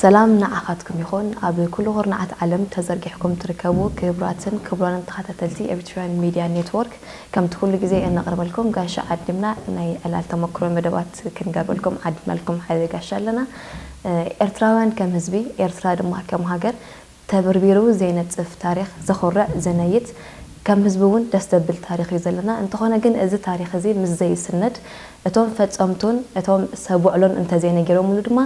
ሰላም ንዓኻትኩም ይኹን። ኣብ ኩሉ ኩርናዓት ዓለም ተዘርጊሕኩም ትርከቡ ክቡራትን ክቡራንን ተኸታተልቲ ኤሪትሪያን ሚድያ ኔትወርክ፣ ከምቲ ኩሉ ግዜ እነቕርበልኩም ጋሻ ዓዲምና ናይ ዕላል ተመክሮ መደባት ክንገብረልኩም ዓዲምናልኩም ሓደ ጋሻ ኣለና። ኤርትራውያን ከም ህዝቢ፣ ኤርትራ ድማ ከም ሃገር ተበርቢሩ ዘይነጽፍ ታሪኽ፣ ዘኹርዕ፣ ዘነይት፣ ከም ህዝቢ እውን ደስ ዘብል ታሪኽ እዩ ዘለና። እንተኾነ ግን እዚ ታሪኽ እዚ ምስ ዘይስነድ፣ እቶም ፈጸምቱን እቶም ሰብ ውዕሎን እንተዘይነጊሮምሉ ድማ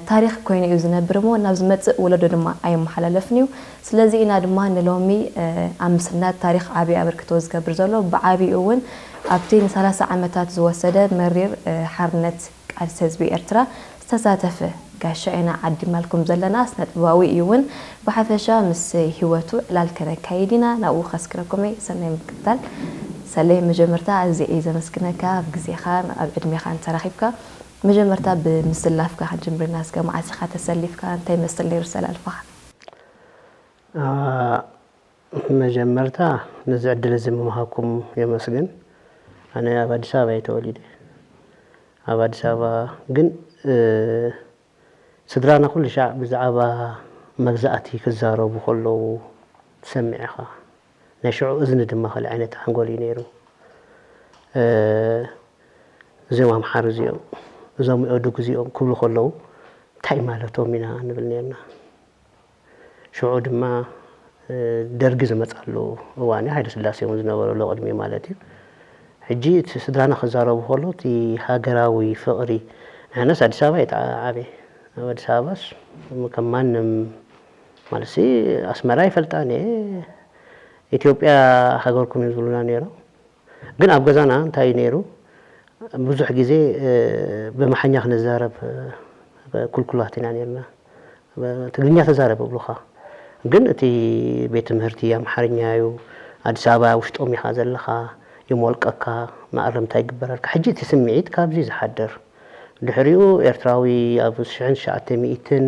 ታሪኽ ኮይኑ እዩ ዝነብር እሞ ናብ ዝመጽእ ወለዶ ድማ ኣይመሓላለፍን እዩ። ስለዚ ኢና ድማ ንሎሚ ኣብ ምስናድ ታሪኽ ዓብዪ ኣበርክቶ ዝገብር ዘሎ፣ ብዓብይኡ እውን ኣብቲ ንሰላሳ ዓመታት ዝወሰደ መሪር ሓርነት ቃልሲ ህዝቢ ኤርትራ ዝተሳተፈ ጋሻ ኢና ዓዲምናልኩም ዘለና። ስነጥበባዊ እዩ እውን። ብሓፈሻ ምስ ህይወቱ ዕላል ከነካይድ ኢና። ናብኡ ከስክረኩም እየ። ሰናይ ምክትታል። ሰሌ፣ መጀመርታ ኣዝየ እየ ዘመስግነካ፣ ኣብ ግዜኻን ኣብ ዕድሜኻን ተራኺብካ። መጀመርታ ብምስላፍካ ክንጅምር ኢና። እስከ መዓስ ኢኻ ተሰሊፍካ? እንታይ ይመስል ነይሩ ሰላልፋኻ? መጀመርታ ነዚ ዕድል እዚ ምምሃኩም የመስግን። ኣነ ኣብ ኣዲስ ኣበባ እየ ተወሊደ። ኣብ ኣዲስ ኣበባ ግን ስድራና ኩሉ ሻዕ ብዛዕባ መግዛእቲ ክዛረቡ ከለዉ ትሰምዕ ኢኻ። ናይ ሽዑ እዝኒ ድማ ካልእ ዓይነት ሓንጎል እዩ ነይሩ። እዚኦም ኣምሓሩ እዚኦም፣ እዞም የእዱግ እዚኦም ክብሉ ከለዉ እንታይ ማለቶም ኢና ንብል ነርና። ሽዑ ድማ ደርጊ ዝመጻሉ እዋን እዩ፣ ሃይለስላሴ እውን ዝነበረሉ ቅድሚ ማለት እዩ። ሕጂ እቲ ስድራና ክዛረቡ ከሎ እቲ ሃገራዊ ፍቕሪ፣ ኣነስ ኣዲስ ኣበባ እየ ተዓብየ። ኣብ ኣዲስ ኣበባስ ከም ማንም ማለትሲ ኣስመራ ይፈልጣን እየ፣ ኢትዮጵያ ሃገርኩም እዮም ዝብሉና ነይሮም። ግን ኣብ ገዛና እንታይ እዩ ነይሩ፣ ብዙሕ ግዜ ብኣምሓርኛ ክንዛረብ ክልኩላት ኢና ነርና። ትግርኛ ተዛረብ ይብሉኻ። ግን እቲ ቤት ትምህርቲ ኣምሓርኛ እዩ፣ ኣዲስ ኣበባ ውሽጦም ኢኻ ዘለኻ፣ ይሞልቀካ፣ መኣረምታ ይግበረልካ። ሕጂ እቲ ስምዒት ካብዚ ዝሓድር። ድሕሪኡ ኤርትራዊ ኣብ ሽሕን ትሽዓተ ሚእትን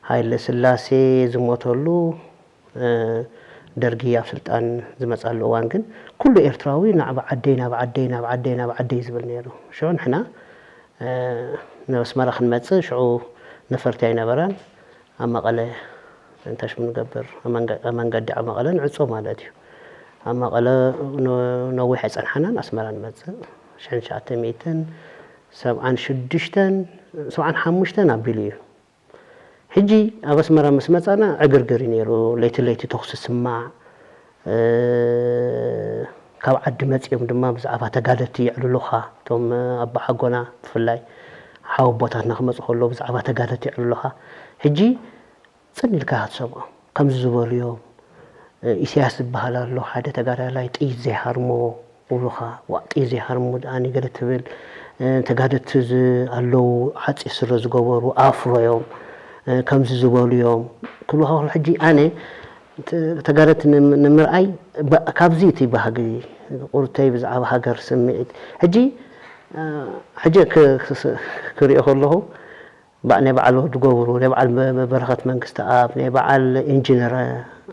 ሃይለ ስላሴ ዝሞተሉ ደርጊ ኣብ ስልጣን ዝመጻሉ እዋን ግን ኩሉ ኤርትራዊ ናዕባ ዓደይ ናብዓ ዓደይ ናብዓ ዓደይ ናብዓ ዓደይ ዝብል ነይሩ። ሽዑ ንሕና ናብ ኣስመራ ክንመጽእ ሽዑ ነፈርቲ ኣይነበራን። ኣብ መቐለ እንታይ ሽሙ ንገብር ኣብ መንገዲ ኣብ መቐለ ንዕጾ ማለት እዩ። ኣብ መቐለ ነዊሕ ኣይጸንሓናን ኣስመራ ንመጽእ ሽሕን ትሽዓተ ሚእትን ሰብዓን ሽዱሽተን ሰብዓን ሓሙሽተን ኣቢሉ እዩ። ሕጂ ኣብ ኣስመራ ምስ መጻና ዕግርግር እዩ ነይሩ። ለይቲ ለይቲ ተኹሲ ይስማዕ። ካብ ዓዲ መጺኦም ድማ ብዛዕባ ተጋደልቲ የዕልሉኻ። እቶም ኣቦሓጎና ብፍላይ ሓወቦታትና ክመጹ ከለዉ ብዛዕባ ተጋደልቲ የዕልሉኻ። ሕጂ ጽን ኢልካ ኢኻ ትሰምዖም። ከምዚ ዝበሉ እዮም። ኢሳያስ ዝበሃል ኣሎ ሓደ ተጋዳላይ ጥይት ዘይሃርሞ ይብሉኻ። ዋእ ጥይት ዘይሃርሞ ደኣኒ ገለ ትብል። ተጋደልቲ ኣለዉ ሓጺር ስረ ዝገበሩ ኣፍሮ እዮም። ከምዚ ዝበሉ እዮም ክብሉኻ ከለዉ ሕጂ ኣነ ተጋደልቲ ንምርኣይ ካብዚ እቲ ባህጊ ቁርተይ ብዛዕባ ሃገር ስምዒት ሕጂ ሕጂ ክሪኦ ከለኹ ባዕ ናይ በዓል ወዲ ገብሩ ናይ በዓል በረኸት መንግስተኣብ ናይ በዓል ኢንጂነር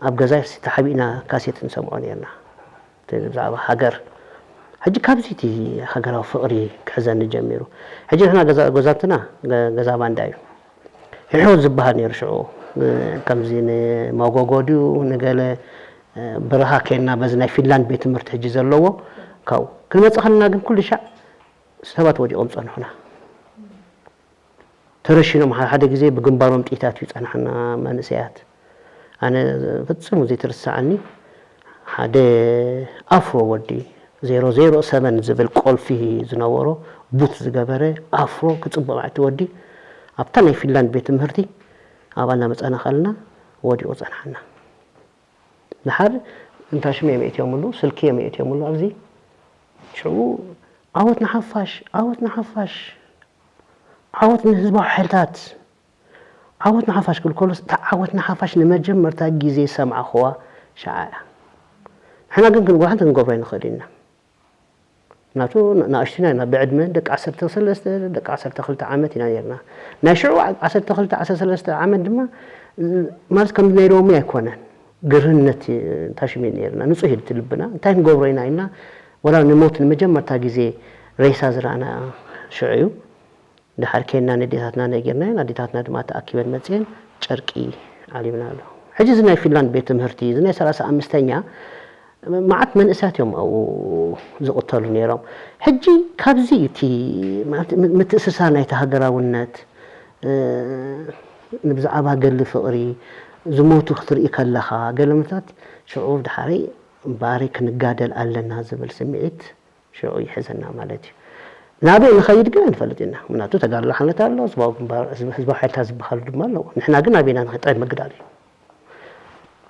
ኣብ ገዛይ ተሓቢእና ካሴት ንሰምዖ ነርና። ብዛዕባ ሃገር ሕጂ ካብዚ እቲ ሃገራዊ ፍቕሪ ክሕዘኒ ጀሚሩ። ሕጂ ንሕና ገዛትና ገዛ ባንዳ እዩ። ሕይወት ዝበሃል ነይሩ ሽዑ ከምዚ ንመጎጎ ድዩ ንገለ በረኻ ኬንና በዚ ናይ ፊንላንድ ቤት ትምህርቲ ሕጂ ዘለዎ ካብኡ ክንመፅእ ከለና ግን ኩሉ ሻዕ ሰባት ወዲቖም ፀንሑና። ተረሺኖም ሓደ ሓደ ግዜ ብግንባሮም ጥይታት እዩ ጸናሕና መንእሰያት። ኣነ ፍጹም ዘይትርስዓኒ ሓደ ኣፍሮ ወዲ ዜሮ ዜሮ ሰቨን ዝብል ቆልፊ ዝነበሮ ቡት ዝገበረ ኣፍሮ ክጽብቕ እቲ ወዲ ኣብታ ናይ ፊንላንድ ቤት ትምህርቲ ኣብኣ እናመጻና ከለና ወዲቑ ጸንሓና። ድሓር እንታሽም እዮም የእትዮምሉ ስልኪ እዮም የእትዮምሉ ኣብዚ ሽዑ ዓወት ንሓፋሽ ዓወት ንሓፋሽ ዓወት ንህዝባዊ ሓይልታት ዓወት ንሓፋሽ ክብል ከሎስ እታ ዓወት ንሓፋሽ ንመጀመርታ ግዜ ዝሰማዕኽዋ ሽዓ እያ። ንሕና ግን ክንጎሓን ክንገብሮ ኣይንኽእል ኢና። ምክንያቱ ንኣሽቱና ኢና ብዕድመ ደቂ ዓሰርተ ሰለስተ ደቂ ዓሰርተ ክልተ ዓመት ኢና ነርና። ናይ ሽዑ ዓሰርተ ክልተ ዓሰርተ ሰለስተ ዓመት ድማ ማለት ከምዚ ናይ ሎሚ ኣይኮነን። ግርህነት ታሽም ነርና ንፁህ ኢልቲ ልብና እንታይ ክንገብሮ ኢና ኢልና ወላ ንሞት ንመጀመርታ ግዜ ሬሳ ዝረኣና ሽዑ እዩ። ድሓር ኬንና ነዴታትና ነጊርናየን፣ ኣዴታትና ድማ ተኣኪበን መጺኤን ጨርቂ ዓሊብና ኣሎ። ሕጂ እዚ ናይ ፊንላንድ ቤት ትምህርቲ፣ እዚ ናይ ሰላሳ ኣምስተኛ፣ መዓት መንእሰያት እዮም ኣብኡ ዝቕተሉ ነይሮም። ሕጂ ካብዚ እቲ ማለት ም-፣ ምትእስሳር ናይቲ ሃገራውነት፣ እ፣ ንብዛዕባ ገድሊ ፍቕሪ ዝሞቱ ክትርኢ ከለኻ፣ ገለ ምታት ሽዑ ድሓረይ እምበኣረይ ክንጋደል ኣለና ዝብል ስምዒት ሽዑ ይሕዘና ማለት እዩ። ናበይ ንኸይድ ግን ኣይንፈልጥ ኢና። ምክንያቱ ተጋድሎ ሓነት ኣሎ፣ ህዝባዊ ግንባር፣ ህዝቢ-፣ ህዝባዊ ሓይልታት ዝበሃሉ ድማ ኣለዉ። ንሕና ግን ናበይና ንኸይድ ጥራይ ምግዳል እዩ።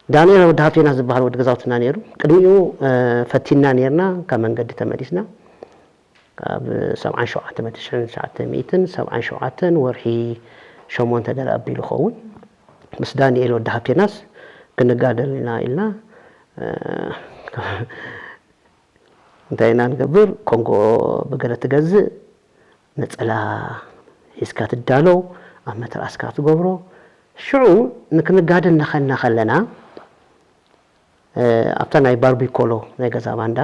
ዳንኤል ወዲ ሃብቴና ዝበሃል ወዲ ገዛውትና ነይሩ። ቅድሚኡ፣ እ፣ ፈቲና ነይርና፣ ካብ መንገዲ ተመሊስና። ካብ ሰብዓን ሸውዓተ መእቲ ሽሕን ትሽዓተ ሚእትን ሰብዓን ሸውዓተን ወርሒ ሸሞንተ ገለ ኣቢሉ ይኸውን። ምስ ዳንኤል ወዲ ሃብቴናስ ክንጋደል ኢና ኢልና፣ እ፣ እንታይ ኢና ንገብር? ኮንጎ ብገለ ትገዝእ፣ ነጸላ ሒዝካ ትዳሎ፣ ኣብ መተርኣስካ ትገብሮ። ሽዑ ንክንጋደል እናኸድና ከለና፣ እ፣ ኣብታ ናይ ባርቢኮሎ ናይ ገዛ ባንዳ፣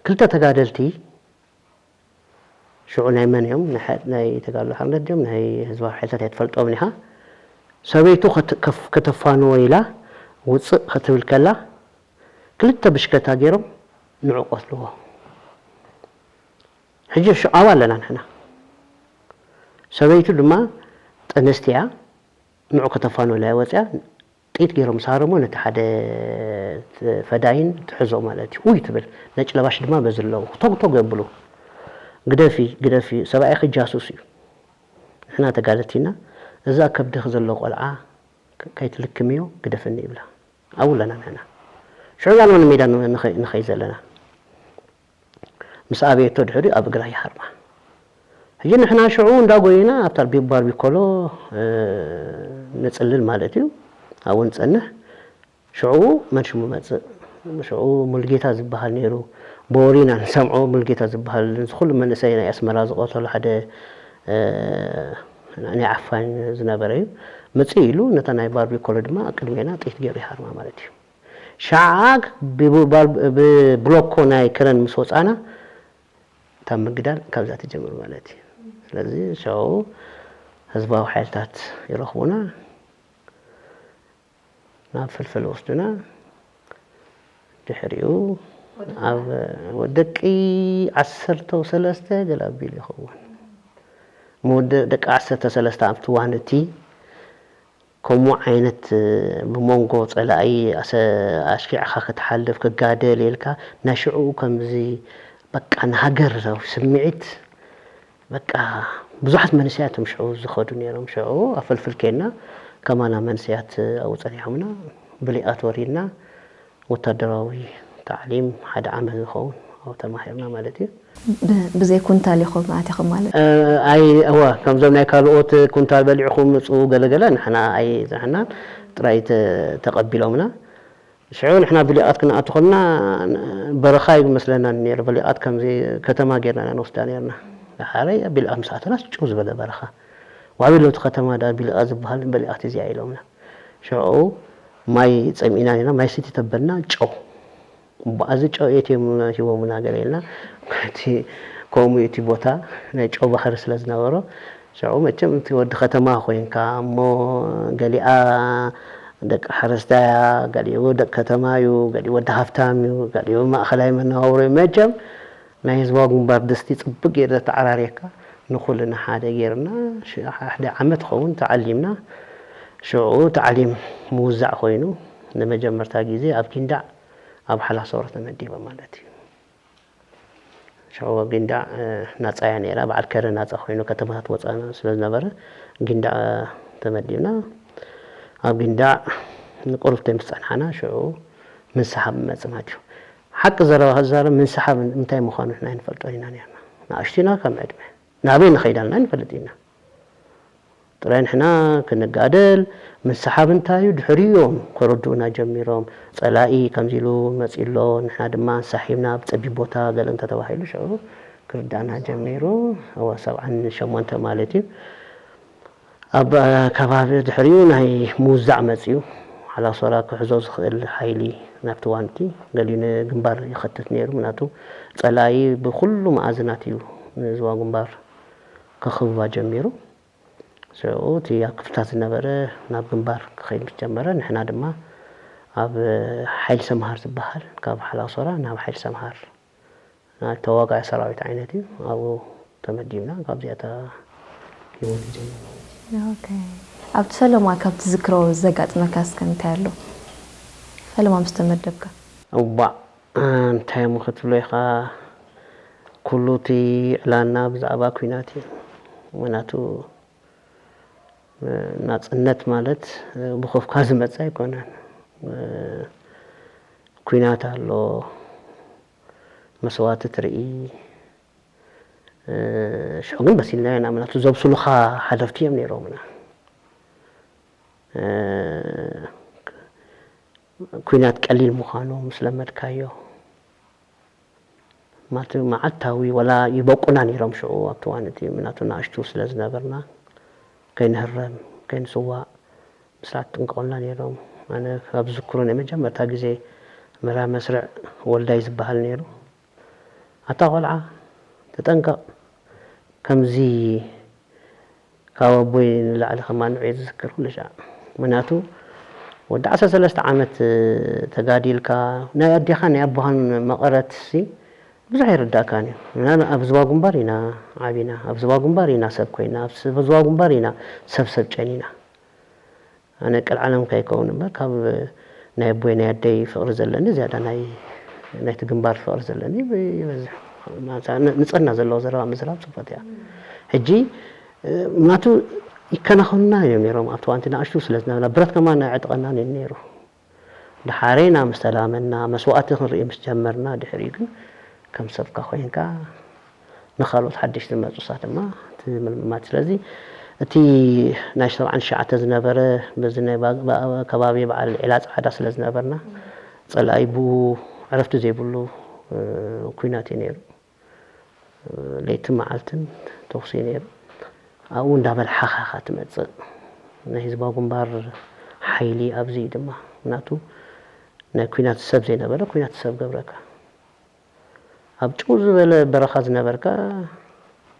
ክልተ ተጋደልቲ፣ ሽዑ ናይ መን እዮም? ናይ ሓ-፣ ናይ ተጋድሎ ሓርነት ድዮም? ናይ ህዝባዊ ሓይልታት ኣይትፈልጦምን ኢኻ። ሰበይቱ ከት-፣ ከፍ-፣ ከተፋንዎ ኢላ ውጽእ ክትብል ከላ፣ ክልተ ብሽከታ ገይሮም ንዑ ቀትልዎ። ሕጂ ሽዑ ኣብኣ ኣለና ንሕና። ሰበይቱ ድማ ጥንስቲ እያ፣ ንዑ ከተፋንዎ ኢላ እያ ወጽያ። ጥይት ገይሮም ምስ ሃረሞ ነቲ ሓደ ፈዳይን ትሕዞ ማለት እዩ። ውይ ትብል። ነጭ ለባሽ ድማ በዚ ኣለዉ። ቶግ ቶግ የብሉ። ግደፊ፣ ግደፊ፣ ሰብኣይኺ ጃሱስ እዩ። ንሕና ተጋደልቲ ኢና። እዛ ከብድኺ ዘሎ ቆልዓ ከ-፣ ከይትልክምዮ ግደፍኒ ይብላ። ኣብኡ ኣለና ንሕና። ሽዑ ኢና ንሜዳ ንኸ-፣ ንኸይድ ዘለና። ምስ ኣበየቶ ድሕሪኡ ኣብ እግራ ይሃርማ። ሕጂ ንሕና ሽዑ እንዳጎየና ኣብታ ቢ-፣ ባርቢኮሎ፣ እ፣ ንጽልል ማለት እዩ። ኣብኡ ንጸንሕ። ሽዑ መን ሽሙ መጽእ? ሽዑ ሙሉጌታ ዝበሃል ነይሩ። ብወሬ ኢና ንሰምዖ፣ ሙሉጌታ ዝበሃል፣ እዚ ኩሉ መንእሰይ ናይ ኣስመራ ዝቐተሎ ሓደ፣ እ፣ ናይ ዓፋኝ ዝነበረ እዩ። ምጽእ ኢሉ ነታ ናይ ባርቢኮሎ ድማ ኣብ ቅድሜና ጥይት ገይሩ ይሃርማ ማለት እዩ። ሸዓ ብ-፣ ብ-፣ ብሎኮ ናይ ከረን ምስ ወጻና፣ እታ ምግዳል ካብዛ ትጀምር ማለት እዩ። ስለዚ ሽዑ ህዝባዊ ሓይልታት ይረኽቡና፣ ናብ ፍልፍል ወስዱና። ድሕሪኡ ኣብ ወዲ ደቂ ዓሰርተ ሰለስተ ገለ ኣቢሉ ይኸውን። እሞ ወዲ ደቂ ዓሰርተ ሰለስተ ኣብቲ ዋን እቲ ከምኡ ዓይነት፣ እ፣ ብመንጎ ጸላኢ ኣሰ-፣ ኣሽኪዕኻ ክትሓልፍ ክጋደል ኢልካ ናይ ሽዑ ከምዚ በቃ ንሃገር ስምዒት በቃ ብዙሓት መንእሰያት እዮም ሽዑ ዝኸዱ ነይሮም። ሽዑ ኣብ ፍልፍል ኬንና ከማና መንእሰያት ኣብኡ ጸኒሖምና፣ ብሊቓት ወሪድና፣ ወታደራዊ ታዕሊም ሓደ ዓመት ዝኸውን ኣብኡ ተማሂርና ማለት እዩ። ብ-፣ ብዘይ ኩንታል ኢኹም ኣቲኹም ማለት? እ፣ ኣይ፣ እወ፣ ከምዞም ናይ ካልኦት ኩንታል በሊዕኹም ምጹ ገለገለ ንሕና ኣይጸንሐናን፣ ጥራይ ተ-፣ ተቐቢሎምና። ሽዑ ንሕና ብሊቓት ክንኣቱ ከለና በረኻ እዩ መስለና ነይሩ። ብሊቓት ከምዚ ከተማ ጌርና ኢና ንወስዳ ነይርና። ድሓረይ ብሊቓት ምስ ኣተናስ ጭው ዝበለ በረኻ። ዋዕቢሎ እቲ ከተማ ዳ ብሊቓት ዝበሃል በሊቓት እዚኣ ኢሎምና። ሽዑ ማይ ጸሚእና ነይርና፣ ማይ ሰቲ ተበልና ጨው። እምበኣር እዚ ጨው ኤትዮም ሂቦምና ገለ ኢልና። እቲ ከምኡ እቲ ቦታ ናይ ጨው ባሕሪ ስለ ዝነበሮ፣ ሽዑ መቸም እቲ ወዲ ከተማ ኮይንካ እሞ ገሊኣ ደቂ ሓረስታይ እያ፣ ገሊኡ ደቂ ከተማ እዩ፣ ገሊኡ ወዲ ሃፍታም እዩ፣ ገሊኡ ማእኸላይ መነባብሮ እዩ። መቸም ናይ ህዝባዊ ግንባር ድስቲ ጽቡቅ ጌሩ ዘተዓራርየካ ንኹልና ሓደ ጌርና ሽ-፣ ሓደ ዓመት ኸውን ተዓሊምና። ሽዑ ታዕሊም ምውዛዕ ኮይኑ ንመጀመርታ ግዜ ኣብ ጊንዳዕ ኣብ ሓላሶሮ ተመዲበ ማለት እዩ። ሽዑ ኣብ ጊንዳዕ፣ እ፣ ናጻ እያ ነይራ። በዓል ከረ ናጻ ኮይኑ ከተማታት ወጻና ስለ ዝነበረ ጊንዳዕ ተመዲብና። ኣብ ጊንዳዕ ንቁሩብ ምስ ጸንሓና ሽዑ ምንስሓብ መጽእ ማለት እዩ። ሓቂ ዘረባ ክዛረብ ምንስሓብ እንታይ ምዃኑ ንሕና ኣይንፈልጦን ኢና ነይርና። ንኣሽቱ ኢና ከም ዕድመ። ናበይ ንኸይድ ኣለና ኣይንፈልጥ ኢና። ጥራይ ንሕና ክንጋደል፣ ምንስሓብ እንታይ እዩ? ድሕሪኡ እዮም ከረድኡና ጀሚሮም። ጸላኢ ከምዚ ኢሉ መጺኡ ኣሎ፣ ንሕና ድማ እንሳሒብና ኣብ ጸቢብ ቦታ ገለ እንተተባሂሉ ሽዑ ክርዳእና ጀሚሩ። እወ፣ ሰብዓን ሸሞንተ ማለት እዩ። ኣብ ከባቢ ድሕሪኡ ናይ ምውዛዕ መጺኡ። ሓላሶራ ክሕዞ ዝኽእል ሓይሊ ናብቲ ዋንቲ ገሊኡ ንግንባር ይኸትት ነይሩ። ምክንያቱ ጸላኢ ብኹሉ መኣዝናት እዩ ንዝዋ ግንባር ከኽብባ ጀሚሩ። ሽዑ እቲ ኣብ ክፍልታት ዝነበረ ናብ ግንባር ክኸይድ ምስ ጀመረ፣ ንሕና ድማ ኣብ ሓይሊ ሰምሃር ዝበሃል፣ ካብ ሓላሶራ ናብ ሓይሊ ሰምሃር፣ ናይ ተዋጋኢ ሰራዊት ዓይነት እዩ። ኣብኡ ተመዲብና፣ ካብዚኣታ ህይወት ጀመረ ማለት እዩ። ኦኬ። ኣብቲ ፈለማ ካብ ትዝክሮ ዘጋጥመካ እስከ እንታይ ኣሎ? ፈለማ ምስ ተመደብካ? እዋእ፣ እንታይ እሞ ክትብሎ ኢኻ፣ ኩሉ እቲ ዕላልና ብዛዕባ ኲናት እዩ። ምኽንያቱ ናጽነት ማለት ብኾፍካ ዝመጽእ ኣይኮነን። ኲናት ኣሎ፣ መስዋእቲ ትርኢ። ሽዑ ግን በሲልና ኢና፣ ምኽንያቱ ዘብስሉኻ ሓለፍቲ እዮም ነይሮምና። ኲናት ቀሊል ምዃኑ ምስ ለመድካዮ፣ ማለት መዓልታዊ ወላ ይበቁና ነይሮም። ሽዑ ኣብቲ እዋን እቲ ምኽንያቱ ንኣሽቱ ስለ ዝነበርና፣ ከይንህረም ከይንስዋእ ብስርዓት ይጥንቀቑልና ነይሮም። ኣነ ካብ ዝዝክሮ ናይ መጀመርታ ግዜ መራ መስርዕ ወልዳይ ዝበሃል ነይሩ። ኣታ ቆልዓ ተጠንቀቕ፣ ከምዚ ካብ ኣቦይ ንላዕሊ ከማንዑ እየ ዝዝክር ኩሉ ሻዕ። ምኽንያቱ ወዲ ዓሰርተ ሰለስተ ዓመት ተጋዲልካ ናይ ኣዴኻን ናይ ኣቦኻን መቐረት ሲ ብዙሕ ኣይርዳእካን እዩ። ንሕና ኣብ ዝባ ግንባር ኢና ዓቢና፣ ኣብ ዝባ ግንባር ኢና ሰብ ኮይና፣ ኣብ ዝባ ግንባር ኢና ሰብ ሰብ ጨኒና። ኣነ ቀልዓለም ከይከውን እምበር ካብ ናይ ኣቦይ ናይ ኣደይ ፍቕሪ ዘለኒ ዝያዳ ናይ ናይቲ ግንባር ፍቕሪ ዘለኒ ይበዝሕ። ንጽህና ዘለዎ ዘረባ ምዝራብ ጽቡቕ እያ። ሕጂ ምኽንያቱ ይከናኸኑና እዮም ነይሮም ኣብቲ እዋንቲ ንኣሽቱ ስለ ዝነበርና ብረት ከማን ኣይዕጥቀናን እዩ ነይሩ። ደሓሬና ምስ ተላመና መስዋእቲ ክንርኢ ምስ ጀመርና ድሕሪኡ ግን ከም ሰብካ ኮይንካ ንኻልኦት ሓደሽቲ ዝመፁ ሰባት ድማ ትምልምማት። ስለዚ እቲ ናይ ሰብዓን ትሽዓተ ዝነበረ በዚ ናይ ከባቢ በዓል ዒላ ፃዕዳ ስለ ዝነበርና ፀላኢ ብኡ ዕረፍቲ ዘይብሉ ኩናት እዩ ነይሩ። ለይትን መዓልትን ተኹሲ እዩ ነይሩ። ኣብኡ እንዳበልሓኻ ኢኻ ትመፅእ። ናይ ህዝባዊ ግንባር ሓይሊ ኣብዚ እዩ ድማ ምክንያቱ ናይ ኩናት ሰብ ዘይነበረ ኩናት ሰብ ገብረካ። ኣብ ጭው ዝበለ በረኻ ዝነበርካ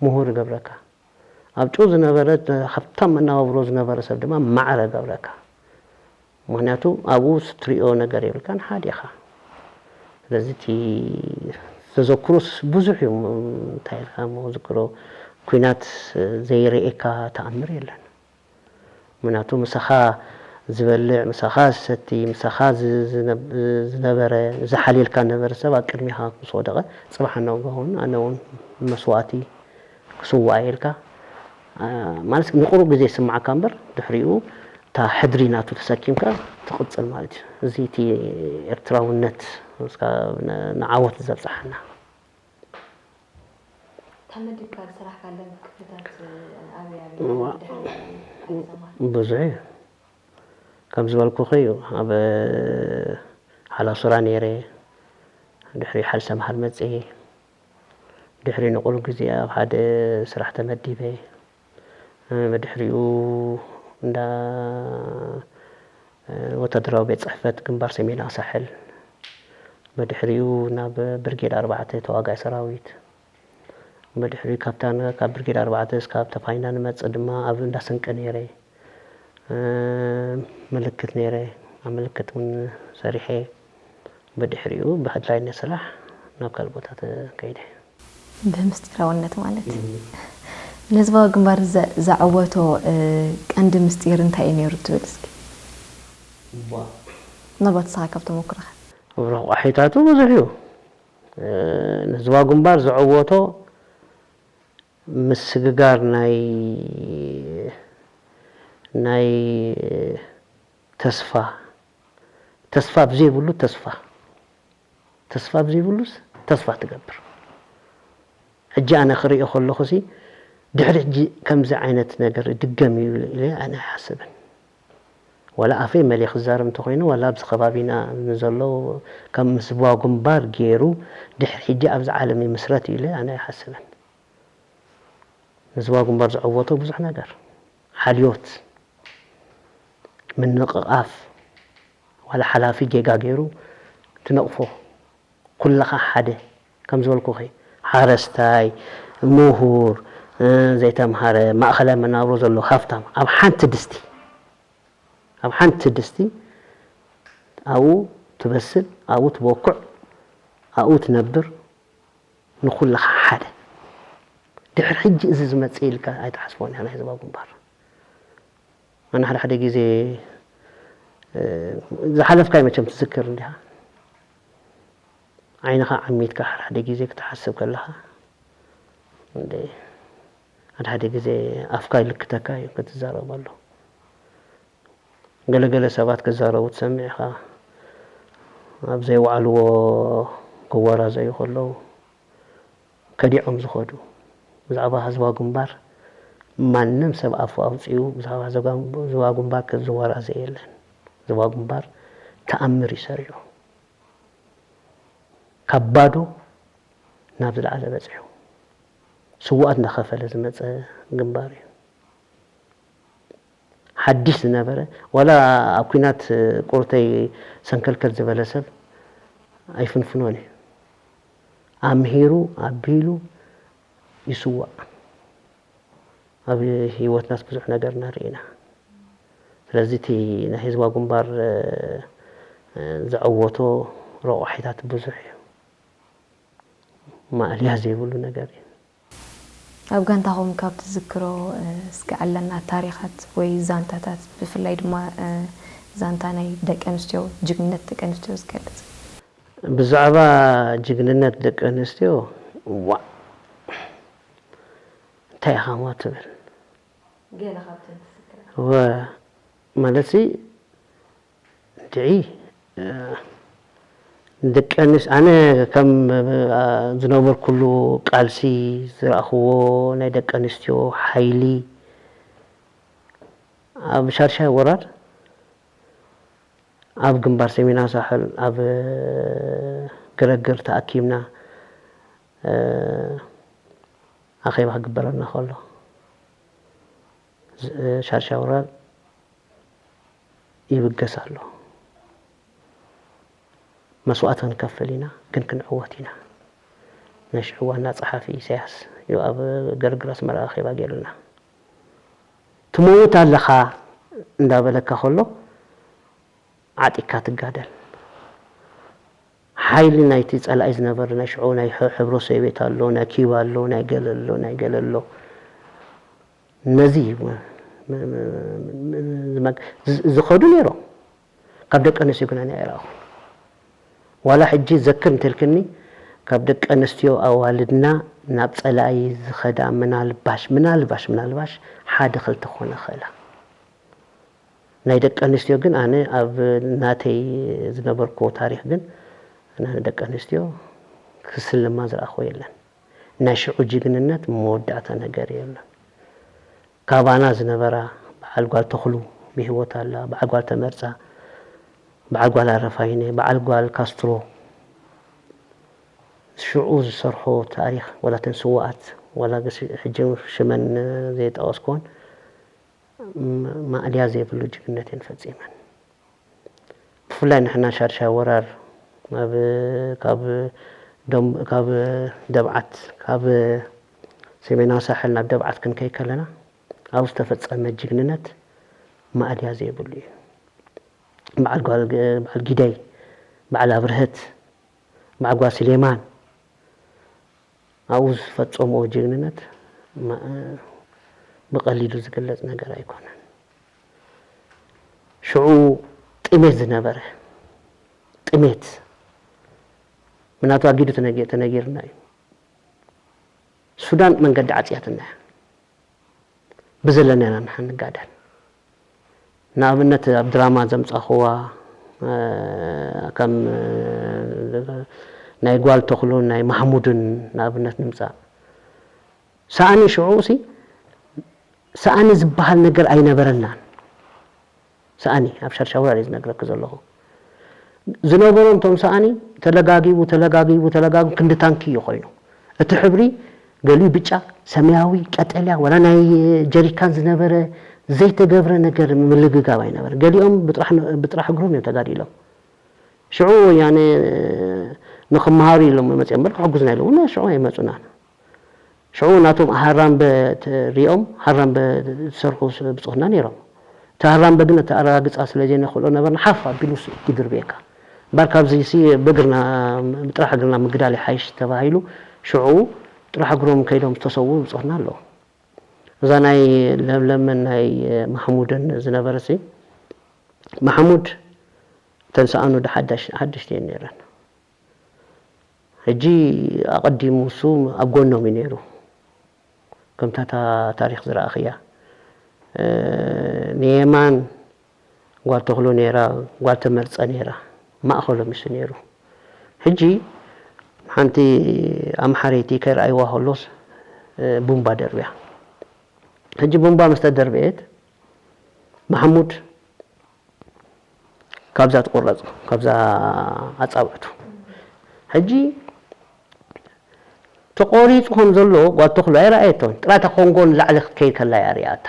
ምሁር ይገብረካ። ኣብ ጭው ዝነበረ ሃብታም መነባብሮ ዝነበረ ሰብ ድማ ማዕረ ገብረካ። ምክንያቱ ኣብኡ ትሪኦ ነገር የብልካን፣ ሓደ ኢኻ። ስለዚ እቲ ተዘክሮስ ብዙሕ እዩ። እንታይ ኢልካ እሞ ዝክሮ፣ ኩናት ዘይርእየካ ተኣምር የለን። ምክንያቱ ምሳኻ ዝበልዕ፣ ምሳኻ ዝሰቲ፣ ምሳኻ ዝነበረ፣ ዝሓልየልካ ነበረ ሰብ ኣብ ቅድሚኻ ምስ ወደቐ፣ ጽባሕ ንግሆ እውን ኣነ እውን መስዋእቲ ክስዋእ ኢልካ ማለት ንቁሩብ ግዜ ይስማዓካ እምበር ድሕሪኡ እታ ሕድሪ ናቱ ተሰኪምካ ትቕጽል ማለት እዩ። እዚ እቲ ኤርትራውነት ንዓወት ዘብጽሓና። ተመዲብካ ዝሰራሕካለን ክፍልታት ኣበይ ኣበይ? ብዙሕ እዩ። ከም ዝበልኩኺ እዩ ኣብ ሓላሱራ ነይረ፣ ድሕሪ ሓልሰምሃር መፅእ፣ ድሕሪ ንቑሩብ ግዜ ኣብ ሓደ ስራሕ ተመዲበ። ብድሕሪኡ እንዳ ወታደራዊ ቤት ፅሕፈት ግንባር ሰሜናዊ ሳሕል፣ ብድሕሪኡ ናብ ብርጌድ ኣርባዕተ ተዋጋኢ ሰራዊት፣ ብድሕሪኡ ካብታ ካብ ብርጌድ ኣርባዕተ እስካብ ተፋይና ንመፅእ ድማ ኣብ እንዳ ስንቂ ነይረ። ምልክት ነይረ፣ ኣብ ምልክት እውን ሰሪሐ። ብድሕሪኡ ብኣድላይነት ስራሕ ናብ ካልእ ቦታ ከይደ። ብምስጢራውነት ማለት። ንህዝባዊ ግንባር ዘዕወቶ ቀንዲ ምስጢር እንታይ እዩ ነይሩ ትብል እስኪ? ምናልባት ንስኻ ካብ ተመኩሮኻ። ረቋሒታቱ ብዙሕ እዩ። ንህዝባዊ ግንባር ዘዕወቶ ምስግጋር ናይ ናይ ተስፋ ተስፋ ብዘይብሉ ተስፋ ተስፋ ብዘይብሉስ ተስፋ ትገብር። ሕጂ ኣነ ክርእዮ ከለኹ ሲ ድሕሪ ሕጂ ከምዚ ዓይነት ነገር ይድገም እዩ ኢለ ኣነ ኣይሓስብን። ዋላ ኣፈይ መሊእ ክዛረብ እንተኾይኑ ዋላ ኣብዚ ከባቢና ንዘለዉ ከም ምስባዊ ግንባር ገይሩ ድሕሪ ሕጂ ኣብዚ ዓለም ይምስረት እዩ ኢለ ኣነ ኣይሓስብን። ንዝባዊ ግንባር ዘዕወቶ ብዙሕ ነገር ሓልዮት፣ ምንቕቓፍ፣ ዋላ ሓላፊ ጌጋ ገይሩ ትነቕፎ፣ ኩልኻ ሓደ ከም ዝበልኩኺ ሓረስታይ፣ ምሁር፣ ዘይተምሃረ፣ ማእኸላይ መናብሮ ዘሎ ሃፍታም ኣብ ሓንቲ ድስቲ ኣብ ሓንቲ ድስቲ ኣብኡ ትበስል፣ ኣብኡ ትበኩዕ፣ ኣብኡ ትነብር፣ ንኹልኻ ሓደ። ድሕሪ ሕጂ እዚ ዝመጽእ ኢልካ ኣይትሓስቦን ኢኻ ናይ ህዝባዊ ግንባር። ኣነ ሓደ ሓደ ግዜ ዝሓለፍካይ መቸም ትዝክር እንዲኻ ዓይንኻ ዓሚትካ ሓደ ሓደ ግዜ ክትሓስብ ከለኻ እንደ ሓደ ሓደ ግዜ ኣፍካ ይልክተካ እዩ ክትዛረበሉ። ገለገለ ሰባት ክዛረቡ ትሰምዕ ኢኻ። ኣብ ዘይወዓልዎ ክወራዘዩ ከለዉ ከዲዖም ዝኸዱ ብዛዕባ ህዝባዊ ግንባር ማንም ሰብ ኣፉ ኣውፅኡ ብዛዕባ ህዝባዊ ግንባር ዝወራዘ የለን። ህዝባዊ ግንባር ተኣምር ይሰሪዑ። ካብ ባዶ ናብ ዝለዓለ በፂሑ ስዋኣት እንዳኸፈለ ዝመፀ ግንባር እዩ። ሓድሽ ዝነበረ ዋላ ኣብ ኩናት ቁርተይ ሰንከልከል ዝበለ ሰብ ኣይፍንፍኖን እዩ። ኣምሂሩ ኣቢሉ ይስዋእ። ኣብ ህይወትናስ ብዙሕ ነገርና ርኢና። ስለዚ እቲ ናይ ህዝባዊ ግንባር ዘዐወቶ ረቑሒታት ብዙሕ እዩ። ማእልያ ዘይብሉ ነገር እዩ። ኣብ ጋንታኹም ካብ ትዝክሮ እስኪ ኣለና ታሪኻት ወይ ዛንታታት ብፍላይ ድማ ዛንታ ናይ ደቂ ኣንስትዮ ጅግንነት ደቂ ኣንስትዮ ዝገልጽ። ብዛዕባ ጅግንነት ደቂ ኣንስትዮ ዋእ እንታይ ኢኻ እሞ ትብል ገለ ካብተን ትዝክራ ወ ማለትሲ እንድዒ ደቂ ኣንስ ኣነ ከም ዝነበርኩሉ ቃልሲ ዝረእኽዎ ናይ ደቂ ኣንስትዮ ሓይሊ ኣብ ሻድሻይ ወራር ኣብ ግንባር ሰሜናዊ ሳሕል ኣብ ግረግር ተኣኪብና ኣኼባ ክግበረልና ከሎ ሻድሻይ ወራር ይብገስ ኣሎ። መስዋእቲ ክንከፍል ኢና ግን ክንዕወት ኢና። ናይ ሽዑ ዋና ጸሓፊ ኢሳያስ እዩ ኣብ ገርግር ኣስመራ ኣኼባ ገይሩልና። ትመውት ኣለኻ እንዳበለካ ከሎ ዓጢካ ትጋደል። ሓይሊ ናይቲ ጸላኢ ዝነበረ ናይ ሽዑ ናይ ሕብረ ሶቬት ኣሎ፣ ናይ ኪዩባ ኣሎ፣ ናይ ገለ ኣሎ፣ ናይ ገለ ኣሎ። ነዚ ዝኸዱ ነይሮም። ካብ ደቂ ኣንስትዮ ግን ኣነ ኣይረኣኹን። ዋላ ሕጂ ዘክር እንተልክኒ ካብ ደቂ ኣንስትዮ ኣዋልድና ናብ ጸላኢ ዝኸዳ ምናልባሽ ምናልባሽ ምናልባሽ ሓደ ክልተ ክኾና ይኽእላ። ናይ ደቂ ኣንስትዮ ግን ኣነ ኣብ ናተይ ዝነበርክዎ ታሪኽ ግን ኣነ ደቂ ኣንስትዮ ክስልማ ዝረኣኽዎ የለን። ናይ ሽዑ ጅግንነት መወዳእታ ነገር የለን። ካባና ዝነበራ በዓል ጓል ተኽሉ ብህይወት ኣላ፣ በዓል ጓል ተመርፃ፣ በዓል ጓል ኣረፋይነ፣ በዓል ጓል ካስትሮ ሽዑ ዝሰርሖ ታሪኽ ዋላ ተን ስውኣት ዋላ ሕጂ ሽመን ዘይጠቐስክወን ማእልያ ዘይብሉ ጅግነት እየን ፈፂመን። ብፍላይ ንሕና ሻድሻይ ወራር ኣብ ካብ ዶም ካብ ደብዓት ካብ ሰሜናዊ ሳሕል ናብ ደብዓት ክንከይ ከለና ኣብ ዝተፈጸመ ጅግንነት ማእልያ ዘይብሉ እዩ። በዓል ጓል በዓል ጊደይ በዓል ኣብርሀት በዓል ጓል ስሌማን ኣብኡ ዝፈጸምዎ ጅግንነት ብቐሊሉ ዝግለጽ ነገር ኣይኮነን። ሽዑ ጥሜት ዝነበረ ጥሜት ምናቱ ኣጊዱ ተነጊርና እዩ። ሱዳን መንገዲ ዓጽያትና እያ። ብዘለና ኢና ንሓ ንጋደል። ንኣብነት ኣብ ድራማ ዘምጻኹዋ ከም ናይ ጓል ተኽሉን ናይ ማሕሙድን ንኣብነት ንምጻእ። ሳእኒ ሽዑ ሲ ሳእኒ ዝበሃል ነገር ኣይነበረናን። ሳእኒ ኣብ ሻድሻይ ወራር እየ ዝነግረኪ ዘለኹ። ዝነበሮም እቶም ሳእኒ ተለጋጊቡ ተለጋጊቡ ተለጋጊቡ ክንዲ ታንኪ እዩ ኮይኑ። እቲ ሕብሪ ገሊኡ ብጫ፣ ሰማያዊ፣ ቀጠልያ ዋላ ናይ ጀሪካን ዝነበረ ዘይተገብረ ነገር ምልግጋብ ኣይነበረ። ገሊኦም ብጥራሕ ብጥራሕ እግሮም እዮም ተጋዲሎም። ሽዑ ወያነ ንኽመሃሩ ኢሎም መፅኦም እምበር ክሕግዙና ኢሎም እውን ሽዑ ኣይመፁናን። ሽዑ ናቶም ሃራምበ ሪኦም ሃራምበ ዝሰርሑ ብፁዕና ነይሮም። እቲ ሃራምበ ግን እቲ ኣረጋግፃ ስለ ዘይነኽእሎ ነበርና ሓፍ ኣቢሉ ይድርብየካ። እምበር ካብዚ ሲ ብእግርና ብጥራሕ እግርና ምግዳል ይሓይሽ ተባሂሉ ሽዑ ጥራሕ እግሮም ከይዶም ዝተሰዉ ብፁዕና ኣለዉ። እዛ ናይ ለምለምን ናይ ማሕሙድን ዝነበረ ሲ ማሕሙድ ተንሰኣኑ ሓዳሽ ሓደሽቲ እየን ነይረን። ሕጂ ኣቐዲሙ እሱ ኣብ ጎኖም እዩ ነይሩ። ከምታ እታ ታሪኽ ዝረኣኽያ ንየማን ጓል ተኽሎ ነይራ፣ ጓል ተመርፀ ነይራ፣ ማእኸሎም እሱ ነይሩ። ሕጂ ሓንቲ ኣምሓረይቲ ከይረኣይዋ ከሎስ ቡምባ ደርብያ። ሕጂ ቡምባ ምስ ተደርበየት ማሕሙድ ካብዛ ትቁረፅ ካብዛ ኣፃብዕቱ ሕጂ ተቆሪፁ ከም ዘሎ ጓል ተኽሎ ኣይረኣየቶን። ጥራይ እታ ኮንጎ ንላዕሊ ክትከይድ ከላ እያ ሪኣታ።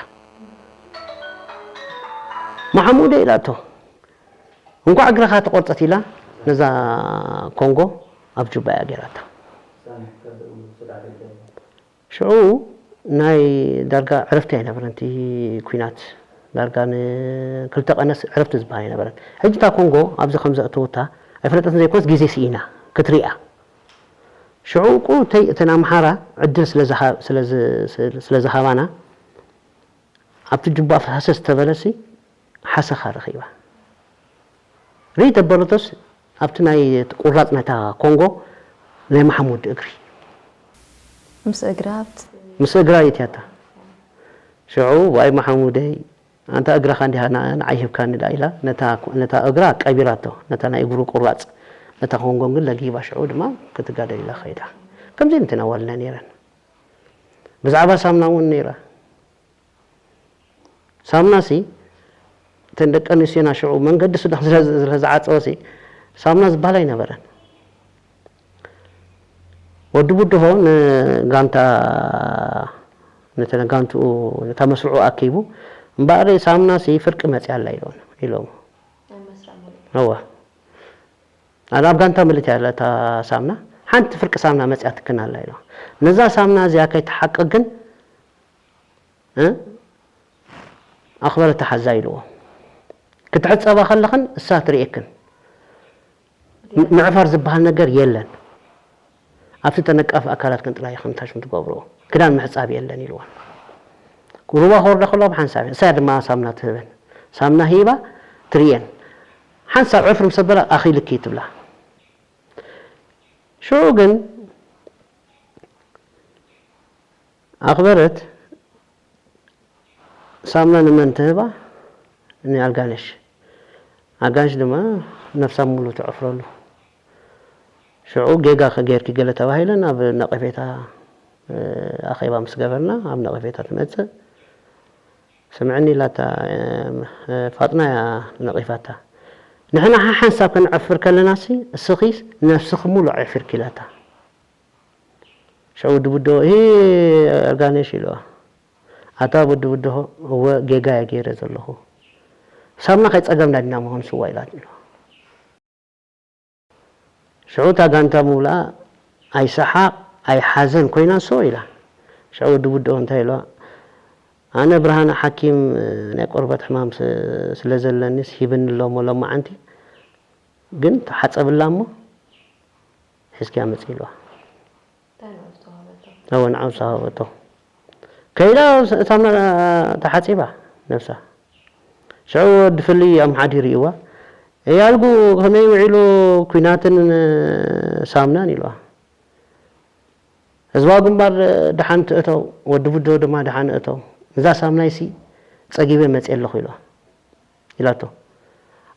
ማሕሙደ ኢላቶ እንኳዕ እግርኻ ተቆርፀት ኢላ ነዛ ኮንጎ ኣብ ጁባ እያ ገይራታ። ሽዑ ናይ ዳርጋ ዕረፍቲ ኣይነበረን እቲ ኲናት። ዳርጋ ንክልተ ቀነስ ዕረፍቲ ዝበሃል ኣይነበረን። ሕጂ እታ ኮንጎ ኣብዚ ከም ዘእተወታ ኣይፈለጠትን ዘይኮነስ ግዜ ስኢና ክትሪኣ። ሽዑ እኮ እተይ እተን ኣምሓራ ዕድል ስለ ዝሃ- ስለ ዝ- ስለ ዝሃባና ኣብቲ ጁባ ፈሰስ ተበለሲ ሓሰኻ ረኺባ። ርኢ ተበለቶስ ኣብቲ ናይ ቁራፅ ነታ ኮንጎ ናይ ማሓሙድ እግሪ ምስ እግራ ኣብቲ ምስ እግራ ይትያታ ሽዑ ዋይ ማሓሙደይ ኣንታ እግራኻ እንዲኻ ንዓይ ሂብካኒ ዳ ኢላ ነታ እግራ ቀቢራቶ ነታ ናይ እግሩ ቁራፅ ነታ ኮንጎ ግን ለጊባ ሽዑ ድማ ክትጋደል ኢላ ከይዳ ከምዚ ምትን ኣዋልና ነይረን ብዛዕባ ሳምና እውን ነይራ ሳምና ሲ እተን ደቂ ኣንስትዮና ሽዑ መንገዲ ሱዳን ስለ ዝዓፀወ ሲ ሳምና ዝበሃል ኣይነበረን። ወዲ ቡድሆ ንጋንታ ነተን ጋንትኡ ነታ መስርዑ ኣኪቡ እምበኣር ሳምና ሲ ፍርቂ መፅያ ኣላ ኢሎም ኢሎም እወ ኣነ ኣብ ጋንታ ምልት ያለ እታ ሳምና ሓንቲ ፍርቂ ሳምና መፅያ ትክን ኣላ ኢሎም ነዛ ሳምና እዚኣ ከይትሓቅቅ ግን ኣኽበረ ተሓዛ ኢልዎ ክትሕፀባ ከለኽን እሳ ትርእየክን ምዕፋር ዝበሃል ነገር የለን ኣብቲ ተነቃፊ ኣካላትክን ጥራይ ኢኽን ታሽም ትገብርዎ ክዳን ምሕፃብ የለን ኢልወን ሩባ ክወርዳ ከሎ ብሓንሳብ እሳ ድማ ሳምና ትህበን ሳምና ሂባ ትርእየን ሓንሳብ ዕፍር ምስ ኣበላ ኣኺልኪ ትብላ ሽዑ ግን ኣኽበረት ሳምና ንመን ትህባ? ንኣልጋነሽ። ኣልጋነሽ ድማ ነፍሳ ሙሉ ትዕፍረሉ። ሽዑ ጌጋ ጌርኪ ገለ ተባሂለን ኣብ ነቐፌታ ኣኼባ ምስ ገበርና ኣብ ነቐፌታ ትመጽእ። ስምዕኒ ኢላታ ፋጥና እያ ነቒፋታ። ንሕና ሓሓንሳብ ከነዕፍር ከለናሲ እስኺ ነፍስኺ ሙሉ ኣዕፊርኪ ኢላታ። ሽዑ ወዲ ቡድሆ እሂ ኣርጋነሽ ኢልዋ ኣታ ወዲ ቡድሆ እወ ጌጋ እየ ገይረ ዘለኹ ሳምና ከይፀገምና ዲና መኾን ስዋ ኢላት ኢልዋ ሽዑ እታ ጋንታ ምብልኣ ኣይሰሓቕ ኣይሓዘን ኮይና ሶ ኢላ ሽዑ ወዲ ቡድሆ እንታይ ኢልዋ ኣነ ብርሃነ ሓኪም ናይ ቆርበት ሕማም ስለ ዘለኒስ ሂብኒ ሎሞ ሎማዓንቲ ግን ተሓፀብላ እሞ ሒዝክያ ምፂ ኢልዋ። እወ ንዓው ዝሃበቶ ከይዳ ሳምና ተሓፂባ ነብሳ። ሽዑ ወዲ ፍሊ ኣምሓዲሩ እዋ እያልጉ ከመይ ውዒሉ ኲናትን ሳምናን ኢልዋ። ህዝባዊ ግንባር ደሓን ትእተው፣ ወዲ ቡዶ ድማ ደሓን እተው። እዛ ሳምናይሲ ፀጊበ መፅየ ኣለኹ ኢልዋ ኢላቶ።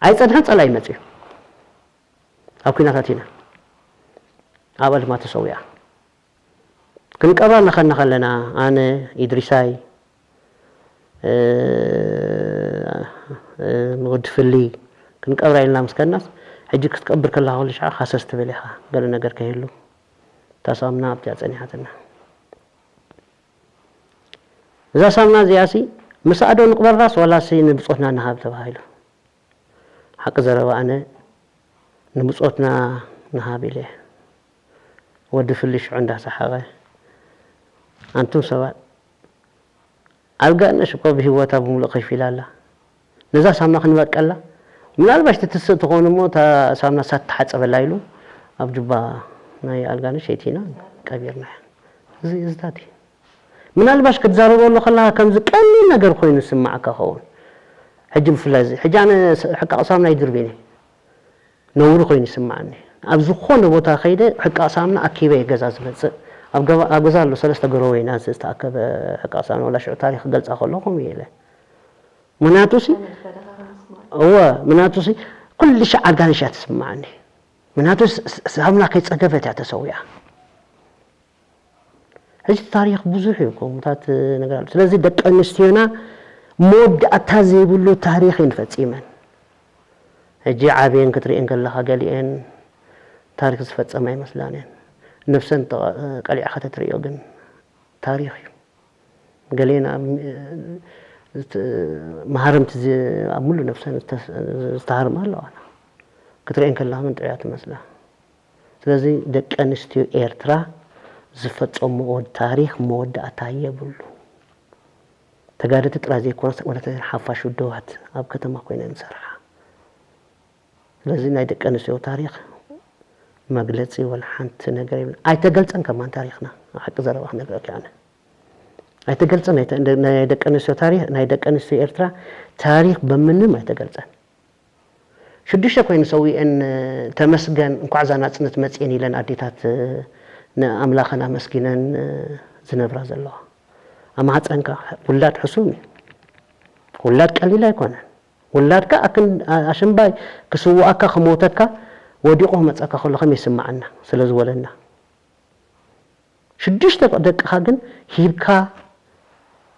ኣይፀንሐን ፀላኢ መፅዩ። ኣብ ኲናት ኣቲና ኣብኣ ድማ ተሰዊኣ። ክንቀብራ እናኸድና ከለና ኣነ፣ ኢድሪሳይ፣ ወዲ ፍሊ ክንቀብራ ኢልና ምስ ከድናስ ሕጂ ክትቀብር ከለኻ ኩሉ ሻዕ ሃሰስ ትብል ኢኻ ገለ ነገር ከይህሉ እታ ሳምና ኣብቲኣ ጸኒሓትና። እዛ ሳምና እዚኣሲ ምሳኣ ዶ ንቕበራስ ዋላሲ ንብጾትና ንሃብ ተባሂሉ። ሓቂ ዘረባ ኣነ ንብጾትና ንሃብ ኢለ ወዲ ፍሊ ሽዑ እንዳሰሓቐ፣ ኣንቱም ሰባት፣ ኣልጋነሽ እኮ ብህይወታ ብምሉእ ከፊላ ኣላ። ነዛ ሳምና ክንበቀላ፣ ምናልባሽ ትትስእ ትኾን እሞ፣ እታ ሳምና ሳት ተሓጸበላ ኢሉ ኣብ ጁባ ናይ ኣልጋነሽ የእቲና ቀቢርና። እዚ፣ እዚታት እዩ። ምናልባሽ ክትዛረበሉ ከለኻ ከምዚ ቀሊል ነገር ኮይኑ ዝስምዓካ ኸውን። ሕጂ ብፍላይ እዚ፣ ሕጂ ኣነ ስ-፣ ሕቃቕ ሳምና ይድርብን እየ። ነውሪ ኮይኑ ይስምዓኒ። ኣብ ዝኾነ ቦታ ከይደ ሕቃቕ ሳምና ኣኪበ እየ ገዛ ዝመጽእ። ኣብ ገባ-፣ ኣብ ገዛ ኣሎ ሰለስተ ገረወይና ዝተኣከበ ሕቃቕ ሳምና፣ ወላ ሽዑ ታሪኽ ክገልጻ ከለኹ ከምኡ እየ ኢለ። ምኽንያቱ ሲ፣ እወ፣ ምኽንያቱ ሲ፣ ኩሉ ሻዕ ኣልጋነሽ እያ ትስምዓኒ። ምኽንያቱ ስ-፣ ስ-፣ ሳምና ከይጸገበት እያ ተሰዊኣ። ሕጂ ታሪኽ ብዙሕ እዩ፣ ከምኡታት ነገር ኣሎ። ስለዚ ደቂ ኣንስትዮና መወዳእታ ዘይብሉ ታሪኽ እየን ፈጺመን። ሕጂ ዓብየን ክትርእየን ከለኻ ገሊአን ታሪኽ ዝፈጸማ ኣይመስላን እየን። ነብሰን ተቐ-፣ ቀሊዕኻ ተትርእዮ ግን ታሪኽ እዩ። ገሊአን ኣብ፣ ት-፣ መሃረምቲ ዝ-፣ ኣብ ሙሉ ነብሰን ዝተስ-፣ ዝተሃርማ ኣለዋ። ክትርእየን ከለኻ ግን ጥዑያት ይመስላ። ስለዚ ደቂ ኣንስትዮ ኤርትራ ዝፈጸምኦ ታሪኽ መወዳእታ የብሉ። ተጋደልቲ ጥራይ ዘይኮነስ ወለተ ሓፋሽ ውድባት ኣብ ከተማ ኮይነን ዝሰርሓ። ስለዚ ናይ ደቂ ኣንስትዮ ታሪኽ መግለጺ ወላ ሓንቲ ነገር የብሉን። ኣይተገልጸን ከማን ታሪኽና። ሓቂ ዘረባ ክነግረኪ ኣነ። ኣይተገልጸን፣ ኣይተ-፣ ናይ ደቂ ኣንስትዮ ታሪኽ፣ ናይ ደቂ ኣንስትዮ ኤርትራ ታሪኽ በምንም ኣይተገልጸን። ሽዱሽተ ኮይኑ ሰዊኤን፣ ተመስገን፣ እንኳዕ እዛ ናጽነት መጽኤን ኢለን ኣዴታት ንኣምላኸን ኣመስጊነን ዝነብራ ዘለዋ። ኣብ ማህጸንካ ውላድ ሕሱም እዩ። ውላድ ቀሊል ኣይኮነን። ውላድካ ኣክን-፣ ኣሽምባይ ክስውኣካ ክሞተካ ወዲቑ ክመጸካ ከሎ ከመይ ይስምዓና ስለ ዝወለድና። ሽዱሽተ ደቅኻ ግን ሂብካ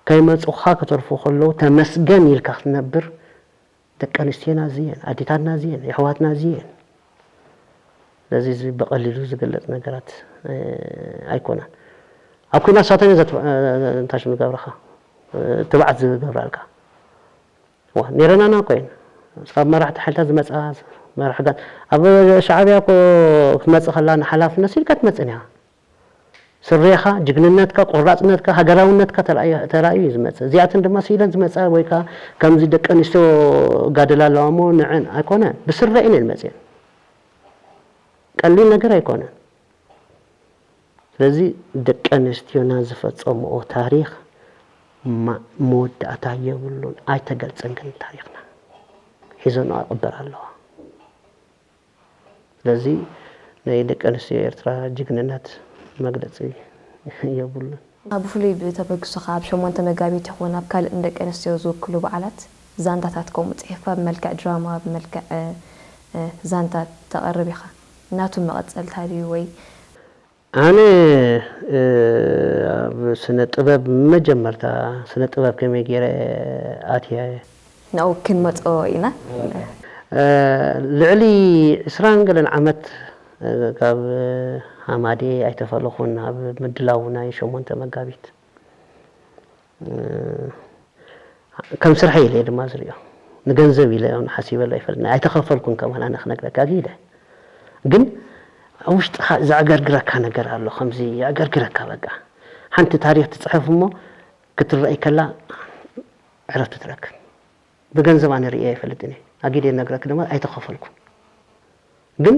ከይመጹኻ ከተርፉ ከለዉ ተመስገን ኢልካ ክትነብር ደቂ ኣንስትዮና እዚ እየን፣ ኣዴታትና እዚ እየን፣ የሕዋትና እዚ እየን። ስለዚ እዚ ብቐሊሉ ዝግለጽ ነገራት፣ እ፣ ኣይኮነን። ኣብ ኲናት ሳተን እየ ዘት-፣ እ፣ እንታይ ሽም ዝገብረኻ? እ፣ ትብዓት ዝገብራልካ። ዋ፣ ኔረናና እኮ እየን። ካብ መራሕቲ ሓይልታት ዝመጻ መራሕታት። ኣብ ሻዕብያ እኮ ክትመጽእ ከላ ንሓላፍነት ኢልካ ትመጽእን ኢኻ። ስሬኻ፣ ጅግንነትካ፣ ቆራጽነትካ፣ ሃገራውነትካ ተራእዩ፣ ተራእዩ እዩ ዝመጽእ። እዚኣተን ድማ ስኢለን ዝመጻ ወይ ከኣ ከምዚ ደቂ ኣንስትዮ ጋደል ኣለዋ እሞ ንዐን ኣይኮነን፣ ብስረኤን እየን መጽኤን። ቀሊል ነገር ኣይኮነን። ስለዚ ደቂ ኣንስትዮና ዝፈጸምኦ ታሪኽ ማ-፣ መወዳእታ የብሉን፣ ኣይተገልጸን ግን ታሪኽና። ሒዘንኦ ክቕበር ኣለዋ። ስለዚ ናይ ደቂ ኣንስትዮ ኤርትራ ጅግንነት መግለጺ የብሉን። ኣብ ብፍሉይ ብተበግሶኻ ኣብ ሸሞንተ መጋቢት ይኹን ኣብ ካልእ ንደቂ ኣንስትዮ ዝውክሉ በዓላት ዛንታታት ከምኡ ጽሒፍካ ብመልክዕ ድራማ፣ ብመልክዕ፣ እ፣ እ፣ ዛንታ ተቕርብ ኢኻ። ናቱ መቐጸልታ ድዩ ወይ? ኣነ፣ እ፣ ኣብ ስነ ጥበብ መጀመርታ ስነ ጥበብ ከመይ ገይረ ኣትየ? ናብኡ ክንመጾ ኢና። እ፣ ልዕሊ ዕስራን ገለን ዓመት፣ እ፣ ካብ ሃማዴ ኣይተፈለኹን ኣብ ምድላው ናይ ሸሞንተ መጋቢት። እ፣ ከም ስርሐይ ኢለ ድማ ዝሪኦ። ንገንዘብ ኢለ እውን ሓሲበሉ ኣይፈልጥን። ኣይተኸፈልኩን ከማን ኣነ ክነግረካ ጊደ። ግን ኣብ ውሽጥኻ ዘዕገርግረካ ነገር ኣሎ። ከምዚ የዕገርግረካ በቃ። ሓንቲ ታሪኽ ትጽሕፍ እሞ ክትረኣይ ከላ ዕረፍቲ ትረክብ። ብገንዘብ ኣነ ርእየ ኣይፈልጥን እየ። ኣጊደ ነግረክ ድማ ኣይተኸፈልኩን። ግን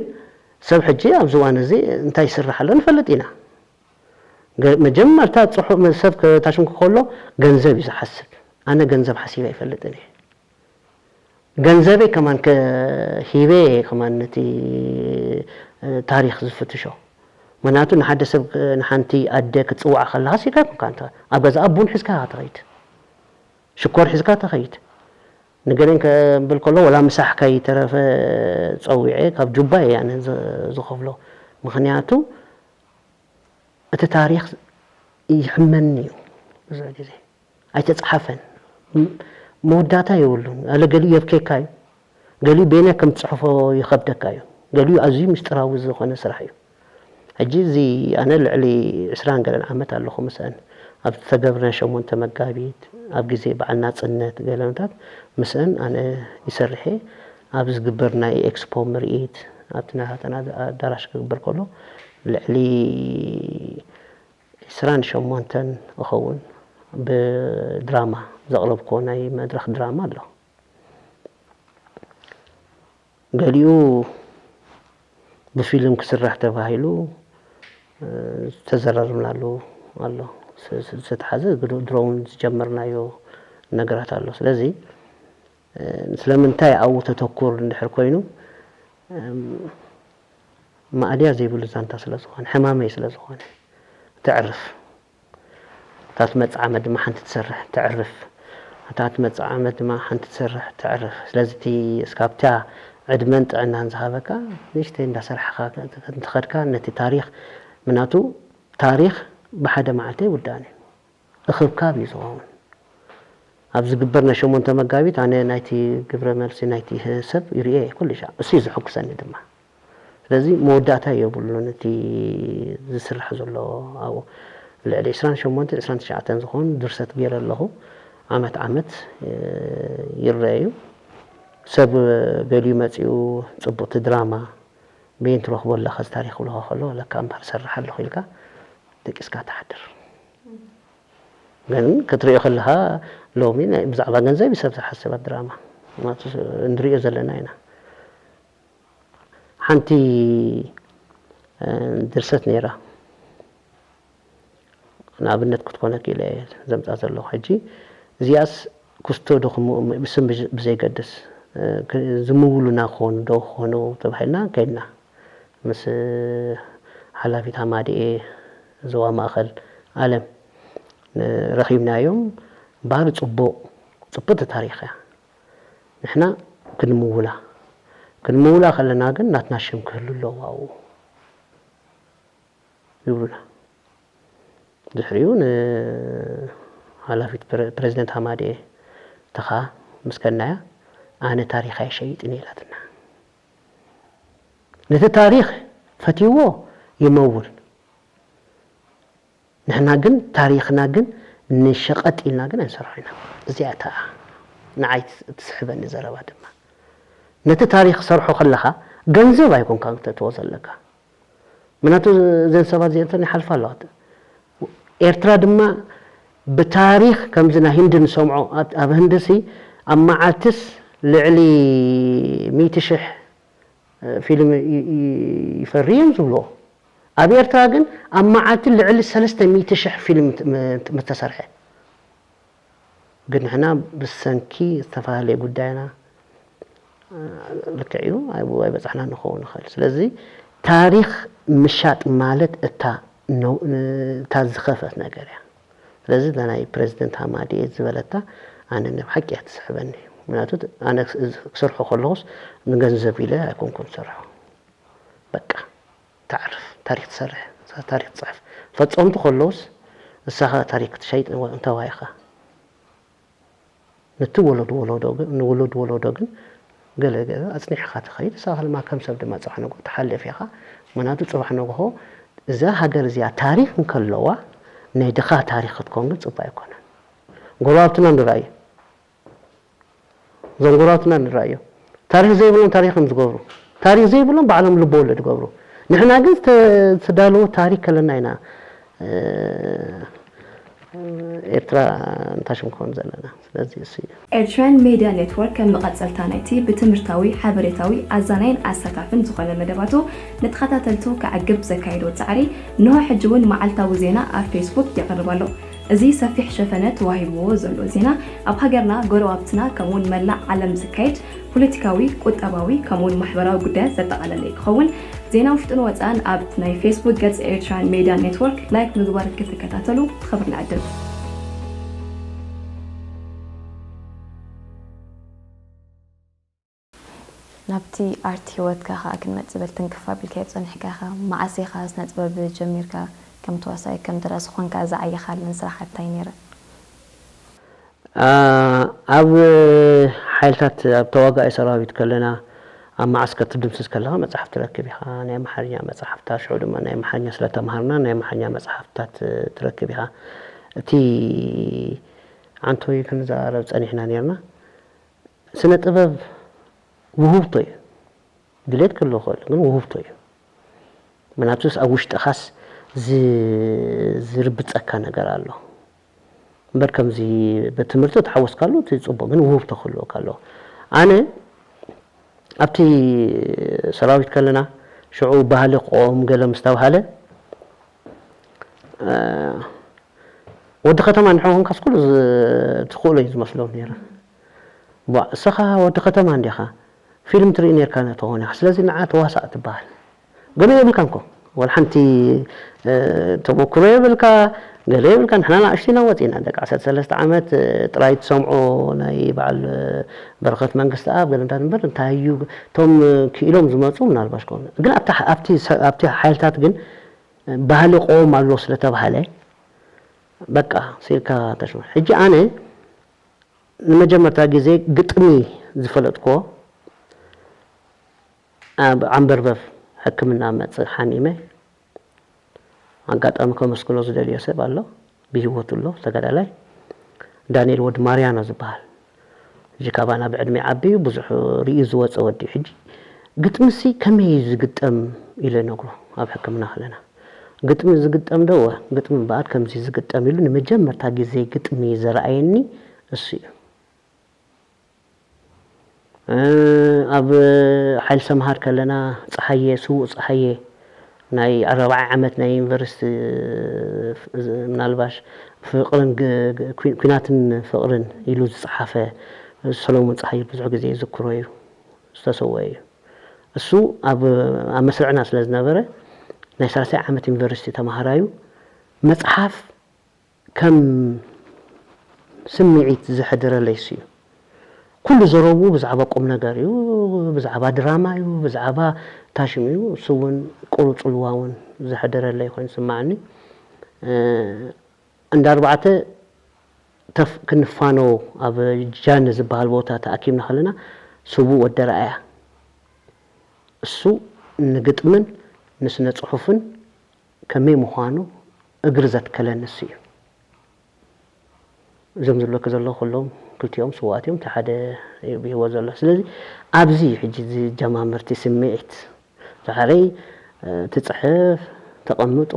ሰብ ሕጂ ኣብዚ እዋን እዚ እንታይ ይስራሕ ኣሎ ንፈልጥ ኢና። ገ-፣ መጀመርታ ጽሑ-፣ ሰብ ከታሽምኩ ከሎ ገንዘብ እዩ ዝሓስብ። ኣነ ገንዘብ ሓሲበ ኣይፈልጥን እየ። ገንዘበይ ከማን ከ-፣ ሂበ እየ ከማን ነቲ፣ እ፣ ታሪኽ ዝፍትሾ። ምኽንያቱ ንሓደ ሰብ፣ እ፣ ንሓንቲ ኣደ ክትጽውዓ ከለኻ ሲካ ኮንካ እንተ ኣብ ገዛኣ ቡን ሒዝካ ኢኻ ትኸይድ። ሽኮር ሒዝካ ትኸይድ። ንገለን ከብል ከሎ ወላ ምሳሕ ከይተረፈ ጸዊዐ ካብ ጁባ እየ ኣነ ዝ-፣ ዝኸፍሎ። ምኽንያቱ እቲ ታሪኽ ይሕመኒ እዩ ብዙሕ ግዜ። ኣይተጻሓፈን። ም-፣ መወዳእታ የብሉን። ኣለ ገሊኡ የብኬካ እዩ። ገሊኡ በየናይ ከም ትጽሕፎ ይኸብደካ እዩ። ገሊኡ ኣዝዩ ምስጢራዊ ዝኾነ ስራሕ እዩ። ሕጂ እዚ ኣነ ልዕሊ ዕስራን ገለን ዓመት ኣለኹ ምስአን። ኣብ ዝተገብረ ሸሞንተ መጋቢት፣ ኣብ ግዜ በዓል ናጽነት ገለታት ምስአን ኣነ ይሰርሕ እየ። ኣብ ዝግበር ናይ ኤክስፖ ምርኢት፣ ኣብቲ ናታተና ኣዳራሽ ክግበር ከሎ፣ ልዕሊ ዕስራን ሸሞንተን እኸውን ብድራማ ዘቕረብክዎ ናይ መድረኽ ድራማ ኣሎ። ገሊኡ ብፊልም ክስራሕ ተባሂሉ ዝተዘራረብናሉ ኣሎ። ዝተተሓዘ ድሮ እውን ዝጀመርናዮ ነገራት ኣሎ። ስለዚ ስለምንታይ ኣብኡ ተተኩር እንድሕር ኮይኑ ማእድያ ዘይብሉ ዛንታ ስለ ዝኾነ፣ ሕማመይ ስለ ዝኾነ፣ ተዕርፍ። እታ ትመጽእ ዓመት ድማ ሓንቲ ትሰርሕ፣ ተዕርፍ። እታ ትመጽእ ዓመት ድማ ሓንቲ ትሰርሕ፣ ተዕርፍ። ስለዚ እቲ እስካብታ ዕድመን ጥዕናን ዝሃበካ ንእሽተይ እንዳሰርሕኻ እንተኸድካ ነቲ ታሪኽ ምናቱ ታሪኽ ብሓደ መዓልቲ ኣይውዳእን እዩ። እኽብካብ እዩ ዝኸውን። ኣብ ዝግበር ናይ ሸሞንተ መጋቢት ኣነ ናይቲ ግብረ መልሲ ናይቲ ሰብ ይርእየ ኩሉ ሻዕ። እሱ እዩ ዝሕጉሰኒ ድማ። ስለዚ መወዳእታ የብሉን እቲ ዝስራሕ ዘሎ ኣብኡ። ልዕሊ ዕስራን ሸሞንተን ዕስራን ትሽዓተን ዝኾኑ ድርሰት ገይረ ኣለኹ። ዓመት ዓመት ይረአ እዩ። ሰብ ገሊኡ መጺኡ ጽቡቕቲ ድራማ በየን ትረኽቦ ኣለኻ እዚ ታሪኽ ክብልኻ ከሎ ለካ እምበኣር እሰርሕ ኣለኹ ኢልካ ደቂስካ ትሓድር። ግን ክትሪኦ ከለኻ ሎሚ ናይ ብዛዕባ ገንዘብ እዩ ሰብ ዝሓስብ ኣብ ድራማ ማለት ንሪኦ ዘለና ኢና። ሓንቲ ድርሰት ነይራ ንኣብነት ክትኮነኪ ኢለ እየ ዘምፃ ዘለኹ ሕጂ እዚኣስ ኩስቶ ዶ ብስም ብዘይገድስ ዝምውሉና ክኾኑ ዶ ክኾኑ ተባሂልና ከይድና ምስ ሓላፊት ሃማድኤ ዞባ ማእኸል ኣለም ረኺብናዮም። ባህሪ ፅቡቕ ፅብቕቲ ታሪኽ እያ። ንሕና ክንምውላ ክንምውላ ከለና ግን ናትና ሽም ክህሉ ኣለዎ ኣብኡ ይብሉና። ድሕሪኡ ንሓላፊት ፕረዚደንት ሃማድኤ ተኻ ምስ ከድናያ ኣነ ታሪኽ ኣይሸይጥን ኢላትና። ነቲ ታሪኽ ፈትይዎ ይመውል። ንሕና ግን ታሪኽና ግን ንሸቐጥ ኢልና ግን ኣይንሰርሖ ኢና። እዚኣ እታ ንዓይ ትስሕበኒ ዘረባ ድማ ነቲ ታሪኽ ሰርሖ ከለኻ ገንዘብ ኣይኮንካን ክተእትዎ ዘለካ። ምክንያቱ እዘን ሰባት እዚአን ይሓልፋ ኣለዋ። ኤርትራ ድማ ብታሪኽ ከምዚ ናይ ህንዲ ንሰምዖ ኣብ ህንዲ ሲ ኣብ መዓልትስ ልዕሊ ሚእቲ ሽሕ ፊልም ይፈሪ እዮም ዝብልዎ። ኣብ ኤርትራ ግን ኣብ መዓልቲ ልዕሊ ሰለስተ ሚእቲ ሽሕ ፊልም ምተሰርሐ። ግን ንሕና ብሰንኪ ዝተፈላለየ ጉዳይና ልክዕ እዩ ኣይበፃሕና ንኸውን ንኽእል። ስለዚ ታሪኽ ምሻጥ ማለት እታ እታ ዝኸፈት ነገር እያ። ስለዚ ናይ ፕረዚደንት ሃማድኤ ዝበለታ ኣነ ንብ ሓቂ እያ ትስሕበኒ። ምክንያቱ ኣነ ክሰርሖ ከለኹስ ንገንዘብ ኢለ ኣይኮንኩን ዝሰርሖ። በቃ ተዕርፍ ታሪክ ትሰርሕ ታሪክ ትፅሕፍ ፈፀምቱ ከለውስ ንሳኻ ታሪክ ክትሸይጥ እንተዋይኻ ነቲ ወለድ ወለዶ ግን ንወለድ ወለዶ ግን ገለ ገለ ኣፅኒሕኻ ትኸይድ ንሳኻ ድማ ከም ሰብ ድማ ፅባሕ ንግሆ ትሓልፍ ኢኻ ምክንያቱ ፅባሕ ንግሆ እዛ ሃገር እዚኣ ታሪክ እንከለዋ ናይ ድኻ ታሪክ ክትከውን ግን ፅቡቅ ኣይኮነን ጎረባብትና ንርኣዩ እዞም ጎረባብትና ንርኣዮም ታሪክ ዘይብሎም ታሪክ እዮም ዝገብሩ ታሪክ ዘይብሎም ባዕሎም ልበወለድ ይገብሩ ንሕና ግን ዝተዳለወ ታሪክ ከለና ኢና ኤርትራ እንታይ ሽም ክኾን ዘለና ስለዚ እሱ እዩ Eritrean Media Network ከም መቐጸልታ ናይቲ ብትምህርታዊ፣ ሓበሬታዊ፣ ኣዛናይን ኣሳታፍን ዝኾነ መደባቱ ንተኸታተልቱ ከዕግብ ዘካየዶ ጻዕሪ እንሆ ሕጂ እውን መዓልታዊ ዜና ኣብ ፌስቡክ የቕርብ ኣሎ። እዚ ሰፊሕ ሸፈነ ተዋሂብዎ ዘሎ ዜና ኣብ ሃገርና፣ ጎረባብትና ከምኡውን መላእ ዓለም ዝካየድ ፖለቲካዊ፣ ቁጠባዊ ከምኡውን ማሕበራዊ ጉዳያት ዘጠቓለለ እዩ ክኸውን። ዜና ውሽጥን ወፃእን ኣብ ናይ ፌስቡክ ገፅ ኤርትራን ሜድያ ኔትወርክ ላይክ ምግባር ክትከታተሉ ብኽብሪ ንዕድም። ናብቲ ኣርት ህይወትካ ከኣ ክንመጽእ በል ትንክፍ ኣቢልካዮ ጸኒሕካ ኢኻ። መዓስ ኢኻ ስነ ጥበብ ጀሚርካ? ከም ተዋሳኣይ ከም ደራሲ ኾንካ ዝዓየኻለን ስራሓት እንታይ ነይረን? ኣብ ሓይልታት ኣብ ተዋጋኢ ሰራዊት ከለና ኣብ መዓስከር ትድምስስ ከለኻ መጽሓፍ ትረክብ ኢኻ ናይ ኣምሓርኛ መጽሓፍታት ሽዑ ድማ ናይ ኣምሓርኛ ስለ ተምሃርና ናይ ኣምሓርኛ መጽሓፍታት ትረክብ ኢኻ እቲ ዓንቶይ ክንዘራረብ ጸኒሕና ነርና ስነ ጥበብ ውህብቶ እዩ ድሌት ክህልዎ ይኽእል ግን ውህብቶ እዩ ምናቱስ ኣብ ውሽጥኻስ ዝ- ዝርብጸካ ነገር ኣሎ እምበር ከምዚ ብትምህርቲ ተሓወስካሉ እቲ ጽቡቕ ግን ውህብቶ ክህልወካ ኣለዎ። ኣነ ኣብቲ ሰራዊት ከለና ሽዑ ባህሊ ቆም ገለ ምስ ተባሃለ ወዲ ከተማ እንድሕር ኮንካስ ኩሉ ትኽእሎ እዩ ዝመስሎም ነይረ። ቧዕ እስኻ ወዲ ከተማ እንዲኻ ፊልም ትርኢ ነርካ ተኾን ኢኻ ስለዚ ንዓ ተዋሳእ ትበሃል። ገለ የብልካን ኮ ወላ ሓንቲ ተመክሮ የብልካ። ገለ የብልካ ንሕና ንኣሽቱ ኢና ወፂና ደቂ ዓሰርተ ሰለስተ ዓመት ጥራይ ትሰምዖ ናይ በዓል በረኸት መንግስቲ ኣብ ገለ እንዳት እምበር እንታይ እዩ እቶም ክኢሎም ዝመፁ ምናልባሽ ከሆነ ግን ኣብቲ ሓይልታት ግን ባህሊ ቆም ኣሎ ስለተባሃለ በቃ ስኢልካ ተሽመ ሕጂ ኣነ ንመጀመርታ ግዜ ግጥሚ ዝፈለጥኮ ኣብ ዓንበርበብ ሕክምና መፅእ ሓሚመ ኣጋጣሚ ከመስግኖ ዝደልዮ ሰብ ኣሎ ብሂወት ኣሎ ተጋዳላይ ዳንኤል ወዲ ማርያኖ ዝበሃል ሕጂ ካባና ብዕድመ ዓብዩ ብዙሕ ርእዩ ዝወፀ ወዲ ሕጂ ግጥምሲ ከመይ እዩ ዝግጠም ኢለ ነግሮ ኣብ ሕክምና ከለና ግጥሚ ዝግጠም ዶ ግጥሚ እምበኣር ከምዚ ዝግጠም ኢሉ ንመጀመርታ ግዜ ግጥሚ ዘረኣየኒ እሱ እዩ ኣብ ሓይል ሰምሃር ከለና ፀሓየ ስዉእ ፀሓየ ናይ ኣረባዓ ዓመት ናይ ዩኒቨርሲቲ ምናልባሽ ፍቅርን ኩናትን ፍቅርን ኢሉ ዝፀሓፈ ሰሎሞን ፀሓየ ብዙሕ ግዜ ይዝክሮ እዩ ዝተሰወ እዩ እሱ ኣብ መስርዕና ስለ ዝነበረ ናይ ሳልሳይ ዓመት ዩኒቨርሲቲ ተምሃራዩ መፅሓፍ ከም ስምዒት ዘሕድረለይ እሱ እዩ። ኩሉ ዘረቡ ብዛዕባ ቁም ነገር እዩ፣ ብዛዕባ ድራማ እዩ፣ ብዛዕባ ታሽም እዩ። እሱ እውን ቁሩ ፅልዋ እውን ዘሕደረለይ ኮይኑ ዝስማዓኒ። እንዳ ኣርባዕተ ተፍ ክንፋነው ኣብ ጃን ዝበሃል ቦታ ተኣኪብና ከለና ስቡእ ወዲ ረኣያ እሱ ንግጥምን ንስነ ፅሑፍን ከመይ ምዃኑ እግሪ ዘትከለኒ እሱ እዩ። እዞም ዝብለኪ ዘለኹ ኩሎም ክልቲኦም ስውኣት እዮም፣ እቲ ሓደ እዩ ብህይወት ዘሎ። ስለዚ ኣብዚ እዩ ሕጂ ዝጀማመር እቲ ስምዒት። ዳሕረይ ትፅሕፍ፣ ተቐምጦ፣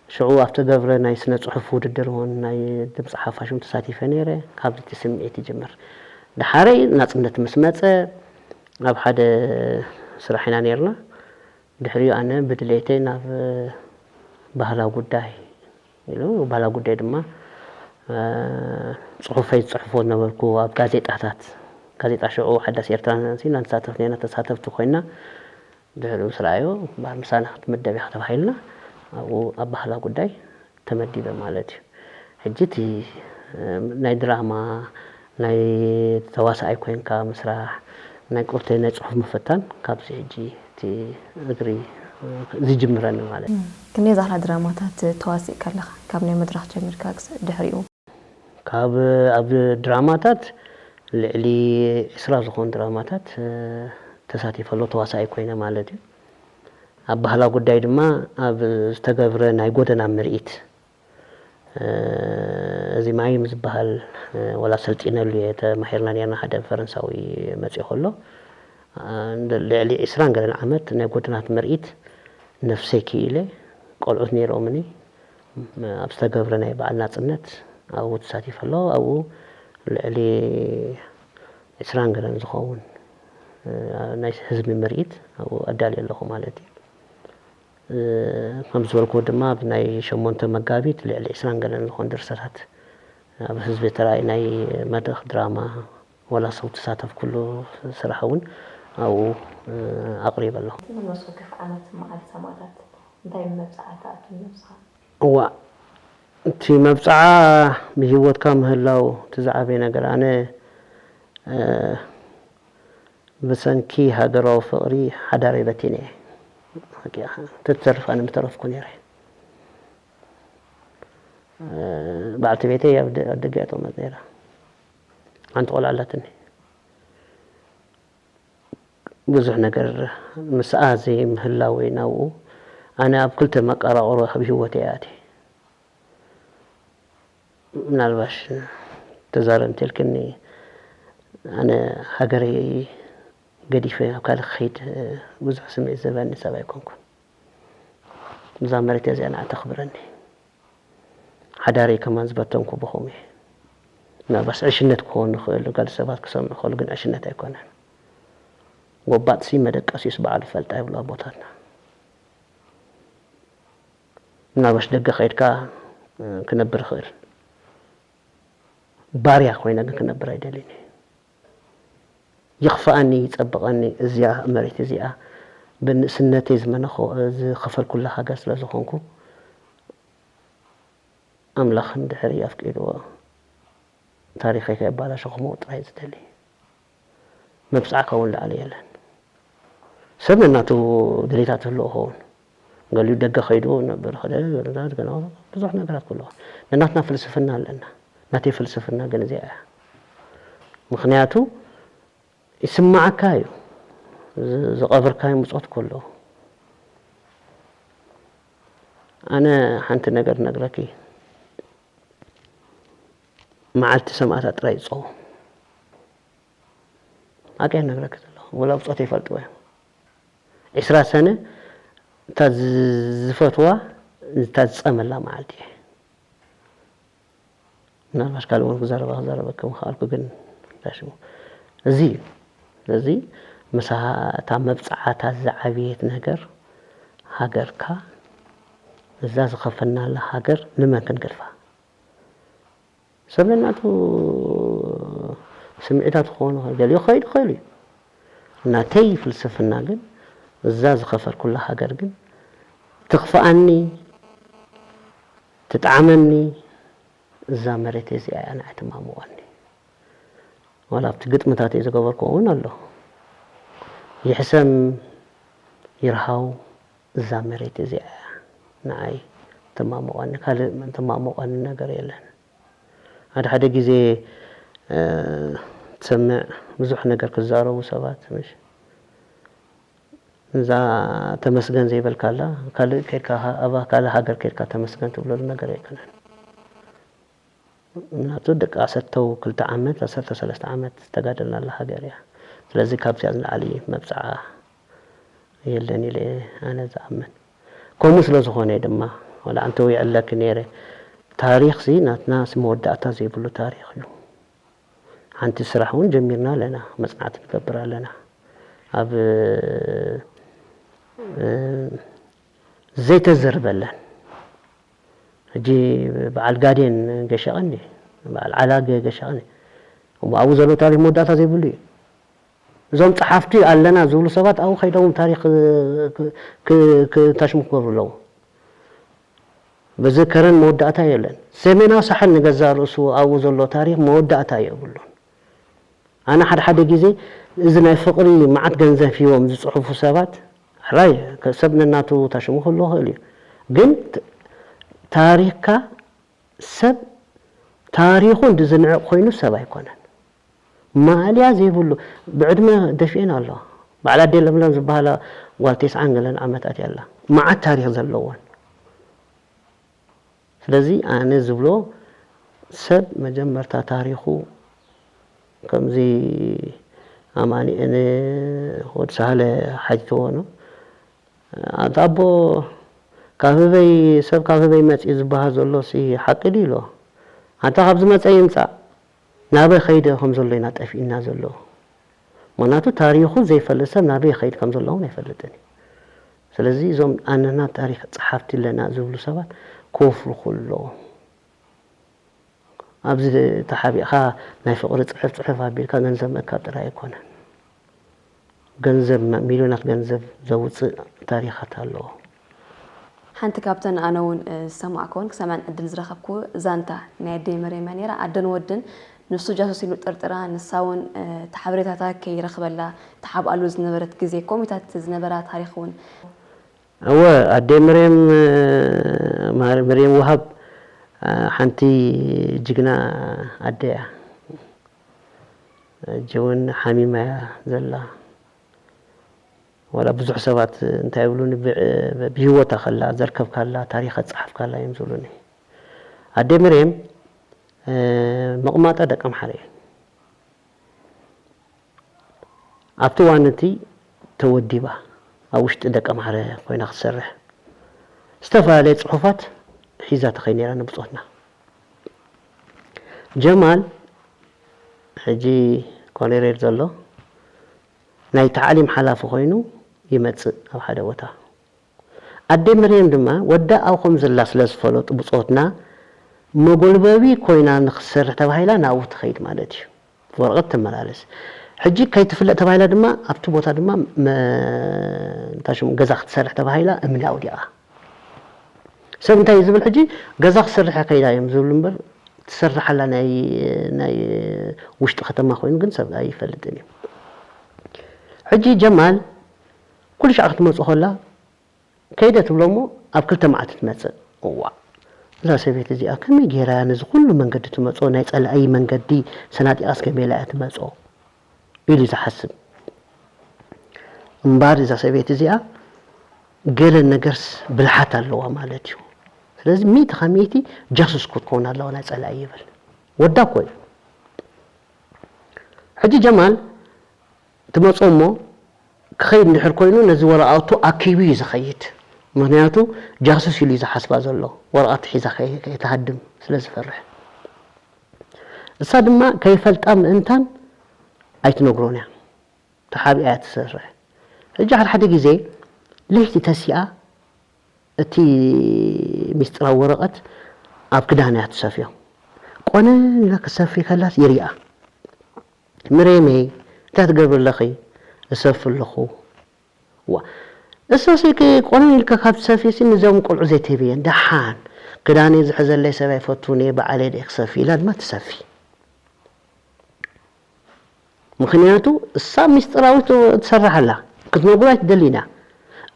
ሽዑ ኣብ ተገብረ ናይ ስነ ፅሑፍ ውድድር እውን ናይ ድምፂ ሓፋሽ እውን ተሳቲፈ ነይረ። ካብዚ እቲ ስምዒት ይጅምር። ዳሓረይ ናፅነት ምስ መፀ ኣብ ሓደ ስራሕ ኢና ነይርና። ድሕሪኡ ኣነ ብድሌተይ ናብ ባህላዊ ጉዳይ ኢሉ ባህላዊ ጉዳይ ድማ ፅሑፈይ ዝፅሕፎ ነበርኩ ኣብ ጋዜጣታት ጋዜጣ ሽዑ ሓዳስ ኤርትራ ንሲ እናተሳተፍ ነና ተሳተፍቲ ኮይና ድሕሪኡ ምስ ረኣዮ ባህር ምሳና ክትምደብ ኢኻ ተባሂልና ኣብኡ ኣብ ባህላዊ ጉዳይ ተመዲበ ማለት እዩ። ሕጂ እቲ ናይ ድራማ ናይ ተዋሳኣይ ኮይንካ ምስራሕ ናይ ቁርተይ ናይ ፅሑፍ ምፍታን ካብዚ ሕጂ እቲ እግሪ ዝጅምረኒ ማለት እዩ። ክንደይ ዝኣኽላ ድራማታት ተዋሲእካ ኣለኻ ካብ ናይ መድረኽ ጀሚርካ ክሳብ ድሕሪኡ? ካብ ኣብ ድራማታት ልዕሊ ዕስራ ዝኾኑ ድራማታት ተሳቲፈ ኣሎ ተዋሳኣይ ኮይነ ማለት እዩ። ኣብ ባህላ ጉዳይ ድማ ኣብ ዝተገብረ ናይ ጎደና ምርኢት እዚ ማይም ዝበሃል ወላ ሰልጢነሉ እየ ተማሂርና ነርና ሓደ ፈረንሳዊ መፅኡ ከሎ ልዕሊ ዕስራን ገለን ዓመት ናይ ጎደናት ምርኢት ነፍሰይ ክኢለ ቆልዑት ነይሮምኒ ኣብ ዝተገብረ ናይ በዓል ናፅነት ኣብኡ ተሳቲፈ ኣሎ ኣብኡ ልዕሊ ዕስራን ገለን ዝኸውን ናይ ህዝቢ ምርኢት ኣብኡ ኣዳልየ ኣለኹ ማለት እዩ። ከም ዝበልክዎ ድማ ኣብ ናይ ሸሞንተ መጋቢት ልዕሊ ዕስራን ገለን ዝኾኑ ድርሰታት ኣብ ህዝቢ ተራእዩ ናይ መድረኽ ድራማ ዋላ ሰብ ተሳተፍኩሉ ስራሕ እውን ኣብኡ ኣቕሪበ ኣለኹ። ዝመስሉ ክፍዓናት መዓል ሰማእታት እንታይ መብፅዓ ተኣቱ ነብስኻ? እዋ እቲ መብፅዓ ብህይወትካ ምህላው እቲ ዝዓበየ ነገር ኣነ ብሰንኪ ሃገራዊ ፍቕሪ ሓዳረይ በቲነ እየ። ተትተርፍ ኣነ ምተረፍኩ ነይረ። በዓልቲ ቤተይ ኣብ ደገ እያ ተቐመጥ ነይራ። ሓንቲ ቆልዓ ኣላትኒ። ብዙሕ ነገር ምስኣ ዘይምህላወይ ናብኡ ኣነ ኣብ ክልተ መቀራቕሮ ኣብ ህይወተይ እየ ኣትየ። ምናልባሽ ተዛረብ እንተልክኒ ኣነ ሃገረይ ገዲፈ ኣብ ካልእ ክኸይድ ብዙሕ ስምዒት ዝህበኒ ሰብ ኣይኮንኩን። እዛ መሬት እዚኣ ንዓ ተኽብረኒ። ሓዳረይ ከማን ዝበተንኩ ብኹም እየ። ምናልባሽ ዕሽነት ክኸውን ይኽእል፣ ገለ ሰባት ክሰምዑ ከሉ ግን ዕሽነት ኣይኮነን። ጎባጥሲ መደቀሲስ በዓሉ ፈልጣ ይብሉ ኣቦታትና። ምናልባሽ ደገ ከይድካ ክነብር ይኽእል። ባርያ ኮይነ ግን ክነብር ኣይደልን እየ። ይኽፍኣኒ ይጸብቐኒ፣ እዚኣ መሬት እዚኣ ብንእስነተይ ዝመነኾ ዝኸፈልኩላ ሃገር ስለ ዝኾንኩ ኣምላኽ እንድሕር ኣፍቂድዎ ታሪኸይ ከየባላሸኹ ክመውት ጥራይ ዝደሊ። መብጽዓ ከውን ላዕሊ የለን። ሰብ ነናቱ ድሌታት ህልዎ ኸውን ገሊኡ ደገ ኸይዱ ነበር ኸደ ብዙሕ ነገራት ክህልዎ። ነናትና ፍልስፍና ኣለና። ናተይ ፍልስፍና ግን እዚኣ እያ። ምኽንያቱ ይስማዓካ እዩ። ዝ- ዝቐብርካዮ ምጾት ከሎ። ኣነ ሓንቲ ነገር ነግረኪ። መዓልቲ ሰማእታት ጥራይ ይጸው። ኣቀ ነግረኪ ዘለኹ። ወላ ብጾት ይፈልጥዎ እዮም። ዕስራ ሰነ እታ ዝ- ዝፈትዋ እታ ዝጸመላ መዓልቲ እየ። ምናልባት ካልእ እውን ክዛረባ ክዛረበ ከም ከኣልኩ ግን ዳሽሙ እዚ እዚ ምሳ እታ መብጽዓታ ዝዓብየት ነገር ሃገርካ እዛ ዝኸፈናላ ሃገር ንመን ክንገድፋ? ሰብ ነናቱ ስምዒታት ክኾኑ ገሊኡ ክኸይድ ይኽእል እዩ። ናተይ ፍልስፍና ግን እዛ ዝኸፈልኩላ ሃገር ግን ትኽፍኣኒ ትጥዓመኒ እዛ መሬት እዚኣ እያ ንዓይ ትማምቆኒ። ዋላ ኣብቲ ግጥምታተይ ዝገበርኩ እውን ኣሎ። ይሕሰም ይርሃው እዛ መሬት እዚኣ እያ ንዓይ ትማምቆኒ፣ ካልእ ትማምቆኒ ነገር የለን። ሓደ ሓደ ግዜ ትሰምዕ ብዙሕ ነገር ክዛረቡ ሰባት ምሽ እዛ ተመስገን ዘይበልካላ ካልእ ከድካ ኣብ ካልእ ሃገር ከድካ ተመስገን ትብለሉ ነገር ኣይኮነን። ምክንያቱ ደቂ ዓሰርተ ክልተ ዓመት ዓሰርተ ሰለስተ ዓመት ዝተጋደልናላ ሃገር እያ። ስለዚ ካብዚኣ ንላዕሊ መብፅዓ የለን ኢለ ኣነ ዝኣምን። ከምኡ ስለ ዝኾነ ድማ ዋላ ኣንተ ይዕለኪ ነይረ ታሪኽሲ ናትና ሲ መወዳእታ ዘይብሉ ታሪኽ እዩ። ሓንቲ ስራሕ እውን ጀሚርና ኣለና፣ መፅናዕቲ ንገብር ኣለና። ኣብ ዘይተዘርበለን ሕጂ በዓል ጋዴን ገሸቐኒ በዓል ዓላገ ገሸቐኒ እሞ ኣብኡ ዘሎ ታሪክ መወዳእታ ዘይብሉ እዩ። እዞም ፀሓፍቲ ኣለና ዝብሉ ሰባት ኣብኡ ከይዶም ታሪክ ክታሽሙ ክገብሩ ኣለዉ። በዚ ከረን መወዳእታ የለን። ሰሜናዊ ሳሕል ንገዛ ርእሱ ኣብኡ ዘሎ ታሪክ መወዳእታ የብሉን። ኣነ ሓደ ሓደ ግዜ እዚ ናይ ፍቕሪ መዓት ገንዘብ ሂቦም ዝፅሕፉ ሰባት ሕራይ ሰብ ነናቱ ታሽሙ ክህልዎ ይኽእል እዩ። ግን ታሪክካ ሰብ ታሪኹ እንድዝንዕቕ ኮይኑ ሰብ ኣይኮነን። ማእልያ ዘይብሉ ብዕድመ ደፊኤን ኣለዋ። በዓል ኣዴ ለምለም ዝበሃላ ጓል ተስዓን ገለን ዓመታት እያ ኣላ። መዓት ታሪኽ ዘለወን። ስለዚ ኣነ ዝብሎ ሰብ መጀመርታ ታሪኹ ከምዚ ኣማኒኤል ወዲ ሳህለ ሓቲትዎ ነው ኣታ ኣቦ ካብ ህበይ ሰብ ካብ ህበይ መፅኡ ዝበሃል ዘሎ ሲ ሓቂ ድዩ ኢሎ ኣታ ካብ ዝመፀ ይምፃእ ናበይ ከይደ ከም ዘሎ ኢና ጠፊእና ዘሎ ምክንያቱ ታሪኹ ዘይፈልጥ ሰብ ናበይ ከይድ ከም ዘሎ እውን ኣይፈልጥን እዩ ስለዚ እዞም ኣነና ታሪክ ፀሓፍቲ ኣለና ዝብሉ ሰባት ክወፍሩ ከለዎም ኣብዚ ተሓቢእካ ናይ ፍቕሪ ፅሑፍ ፅሑፍ ኣቢልካ ገንዘብ ምእካብ ጥራይ ኣይኮነን። ገንዘብ ሚልዮናት ገንዘብ ዘውፅእ ታሪኻት ኣለዎ። ሓንቲ ካብተን ኣነ እውን ዝሰማዕከውን ክሰምዐን ዕድል ዝረኸብኩ ዛንታ ናይ ኣደይ መርየም እያ ነይራ። ኣደን ወድን ንሱ ጃሱስ ኢሉ ጠርጢራ ንሳ እውን እቲ ሓበሬታታ ከይረኽበላ ትሓብኣሉ ዝነበረት ግዜ ከምኡታት ዝነበራ ታሪኽ እውን እወ ኣደይ መርየም መርየም ውሃብ ሓንቲ ጅግና ኣደ እያ። ሕጂ እውን ሓሚማ እያ ዘላ። ዋላ ብዙሕ ሰባት እንታይ ይብሉኒ ብህይወታ ከላ ዘርከብካላ ታሪኽ ኣፀሓፍካላ እዮም ዝብሉኒ። ኣደይ መርየም ምቕማጣ ደቀምሓረ እዩ። ኣብቲ እዋን እቲ ተወዲባ ኣብ ውሽጢ ደቀምሓረ ኮይና ክትሰርሕ ዝተፈላለየ ጽሑፋት ሒዛ ተኸይ ነይራ ንብጾትና። ጀማል ሕጂ ኮነሬር ዘሎ ናይ ታዕሊም ሓላፊ ኮይኑ ይመጽእ ኣብ ሓደ ቦታ። ኣደ መርየም ድማ ወዳ ኣብ ከም ዘላ ስለ ዝፈለጡ ብጾትና መጎልበቢ ኮይና ንክትሰርሕ ተባሂላ ናብኡ ትኸይድ ማለት እዩ። ወረቐት ተመላለስ። ሕጂ ከይትፍለጥ ተባሂላ ድማ ኣብቲ ቦታ ድማ መ-፣ እንታይ ሽሙ ገዛ ክትሰርሕ ተባሂላ እምኒ ኣውዲቓ። ሰብ እንታይ እዩ ዝብል ሕጂ ገዛ ክሰርሕ ከይዳ እዮም ዝብሉ እምበር ትሰርሓላ ናይ ናይ ውሽጢ ከተማ ኮይኑ ግን ሰብ ኣይፈልጥን እዩ። ሕጂ ጀማል ኩሉ ሻዕ ክትመፁ ከላ ከይደ ትብሎ እሞ ኣብ ክልተ መዓልቲ ትመፅእ። እዋ እዛ ሰበይቲ እዚኣ ከመይ ገይራ ነዚ ኩሉ መንገዲ ትመፅኦ ናይ ፀላኢ መንገዲ ሰናጢቓስ ከመይ ኢላ እያ ትመፅኦ ኢሉ ዝሓስብ። እምባር እዛ ሰበይቲ እዚኣ ገለ ነገርስ ብልሓት ኣለዋ ማለት እዩ። ስለዚ ሚእቲ ካብ ሚእቲ ጃሱስ ክትከውን ኣለዋ ናይ ፀላኢ ይብል። ወዳ እኮ እዩ። ሕጂ ጀማል ትመፅኦ እሞ ክኸይድ እንድሕር ኮይኑ ነዚ ወረቓቱ ኣኪቡ እዩ ዝኸይድ። ምክንያቱ ጃሱስ ኢሉ እዩ ዝሓስባ ዘሎ ወረቓቱ ሒዛ ከይ-፣ ከይትሃድም ስለ ዝፈርሕ። እሳ ድማ ከይፈልጣ ምእንታን ኣይትነግሮን እያ። ተሓቢኣ እያ ትሰርሕ። ሕጂ ሓደ ሓደ ግዜ ለይቲ ተሲኣ እቲ ሚስጥራዊ ወረቐት ኣብ ክዳን እያ ትሰፍዮ። ቆነ ኢላ ክትሰፊ ከላስ ይሪኣ። ምሬመይ እንታይ ትገብሪ ኣለኺ? እሰፊ ኣለኹ። ዋ እሶሲ ቆነ ኢልካ ካብ ትሰፊ ሲ ንዞም ቆልዑ ዘይትህብየን ደሓን ክዳነይ ዝሕዘለይ ሰብ ኣይፈቱን እየ በዓለይ ደይ ክሰፊ ኢላ ድማ ትሰፊ። ምኽንያቱ እሳ ሚስጥራዊት ትሰርሕ ኣላ ክትነግሮ ኣይትደልን እያ።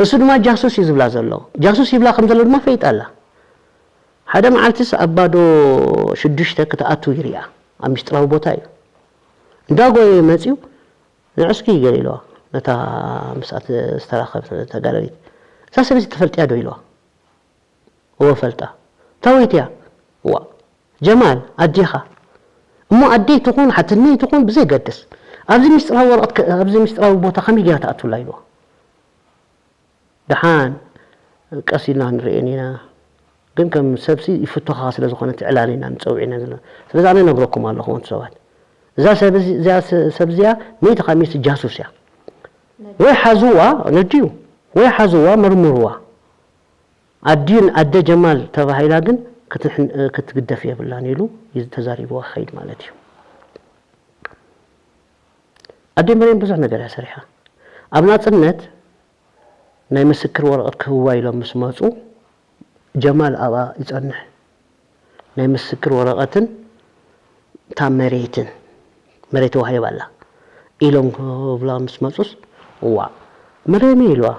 እሱ ድማ ጃሱስ እዩ ዝብላ ዘሎ። ጃሱስ ይብላ ከም ዘሎ ድማ ፈይጣ ኣላ። ሓደ መዓልትስ ኣብ ባዶ ሽዱሽተ ክትኣቱ ይሪኣ ኣብ ሚስጥራዊ ቦታ እዩ እንዳጎየ መፅዩ ንዕስኪ ገለ ኢልዋ ነታ ምስኣ ዝተራኸብ ተጋዳሊት እዛ ሰበይቲ ትፈልጥያ ዶ ኢልዋ እወ ፈልጣ። ታወይት እያ? ዋ ጀማል ኣዴኻ እሞ ኣደይ ትኹን ሓትነይ ትኹን ብዘይገድስ ኣብዚ ሚስጥራዊ ወረቐት ከ-፣ ኣብዚ ሚስጥራዊ ቦታ ከመይ ጌራ ትኣትውላ ኢልዋ። ደሓን ቀስ ኢልና ንርእየን ኢና ግን ከም ሰብሲ ይፍቶኻ ስለ ዝኾነ ትዕላል ኢና ንፀውዒና ዘለና። ስለዚ ኣነ ነግረኩም ኣለኹ ወንቱ ሰባት እዛ ሰብ እዚ- እዚኣ ስ- ሰብ እዚኣ ሚእቲ ካብ ሚእቲ ጃሱስ እያ። ወይ ሓዝዋ ነድዩ ወይ ሓዝዋ መርምርዋ። ኣዲን ኣደ ጀማል ተባሂላ ግን ክትግደፍ የብላን ኢሉ ተዛሪብዋ ክኸይድ ማለት እዩ። ኣደ መርየም ብዙሕ ነገር እያ ሰሪሓ። ኣብ ናፅነት ናይ ምስክር ወረቐት ክህብዋ ኢሎም ምስ መፁ ጀማል ኣብኣ ይፀንሕ። ናይ ምስክር ወረቐትን እታ መሬትን መሬት ተዋሂባ ኣላ ኢሎም ክብላ ምስ መፁስ እዋ መርየመይ ኢልዋ።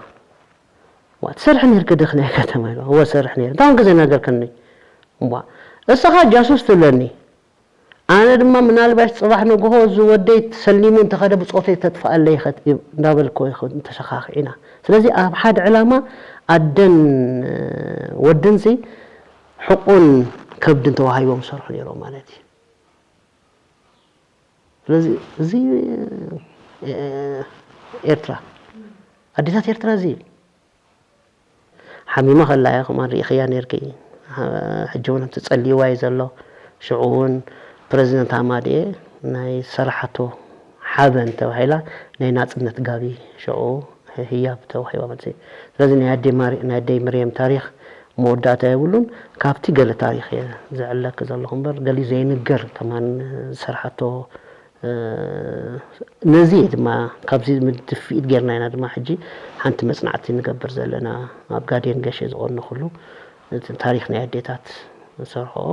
ዋ ትሰርሒ ነርኪ ድኺ ናይ ከተማ ኢልዋ። እወ እሰርሕ ነይረ። እንታይ ኮንኪ ዘይነገርክኒ? እዋ እስኻ ጃሱስ ትብለኒ። ኣነ ድማ ምናልባሽ ፅባሕ ንግሆ እዚ ወደይ ተሰሊሙ እንተኸደ ብፆተይ ተጥፍኣለይ እንዳበልኮ ተሸኻኺዕና። ስለዚ ኣብ ሓደ ዕላማ ኣደን ወድንሲ ሕቁን ከብድን ተዋሂቦም ዝሰርሑ ነይሮም ማለት እዩ። ስለዚ እዚ ኤርትራ ኣዴታት ኤርትራ እዚ ሓሚማ ከላ እያ ከምኣ ርኢኽያ ነርኪ። ሕጂ እውን ትጸልይዋ እዩ ዘሎ። ሽዑ እውን ፕረዚደንት ኣማድኤ ናይ ዝሰራሓቶ ሓበን ተባሂላ ናይ ናጽነት ጋቢ ሽዑ ህያብ ተዋሂባ ማለት እዩ። ስለዚ ናይ ኣደይ ማሪ- ናይ ኣደይ ምርየም ታሪኽ መወዳእታ የብሉን። ካብቲ ገለ ታሪኽ እየ ዘዕለኪ ዘለኹ እምበር ገሊኡ ዘይንገር ከማን ዝሰርሓቶ ነዚ እየ ድማ ካብዚ ድፍኢት ጌርና ኢና ድማ ሕጂ ሓንቲ መጽናዕቲ ንገብር ዘለና። ኣብ ጋዴን ገሼ ዝቐነኹሉ እቲ ታሪኽ ናይ ኣዴታት ዝሰርሕኦ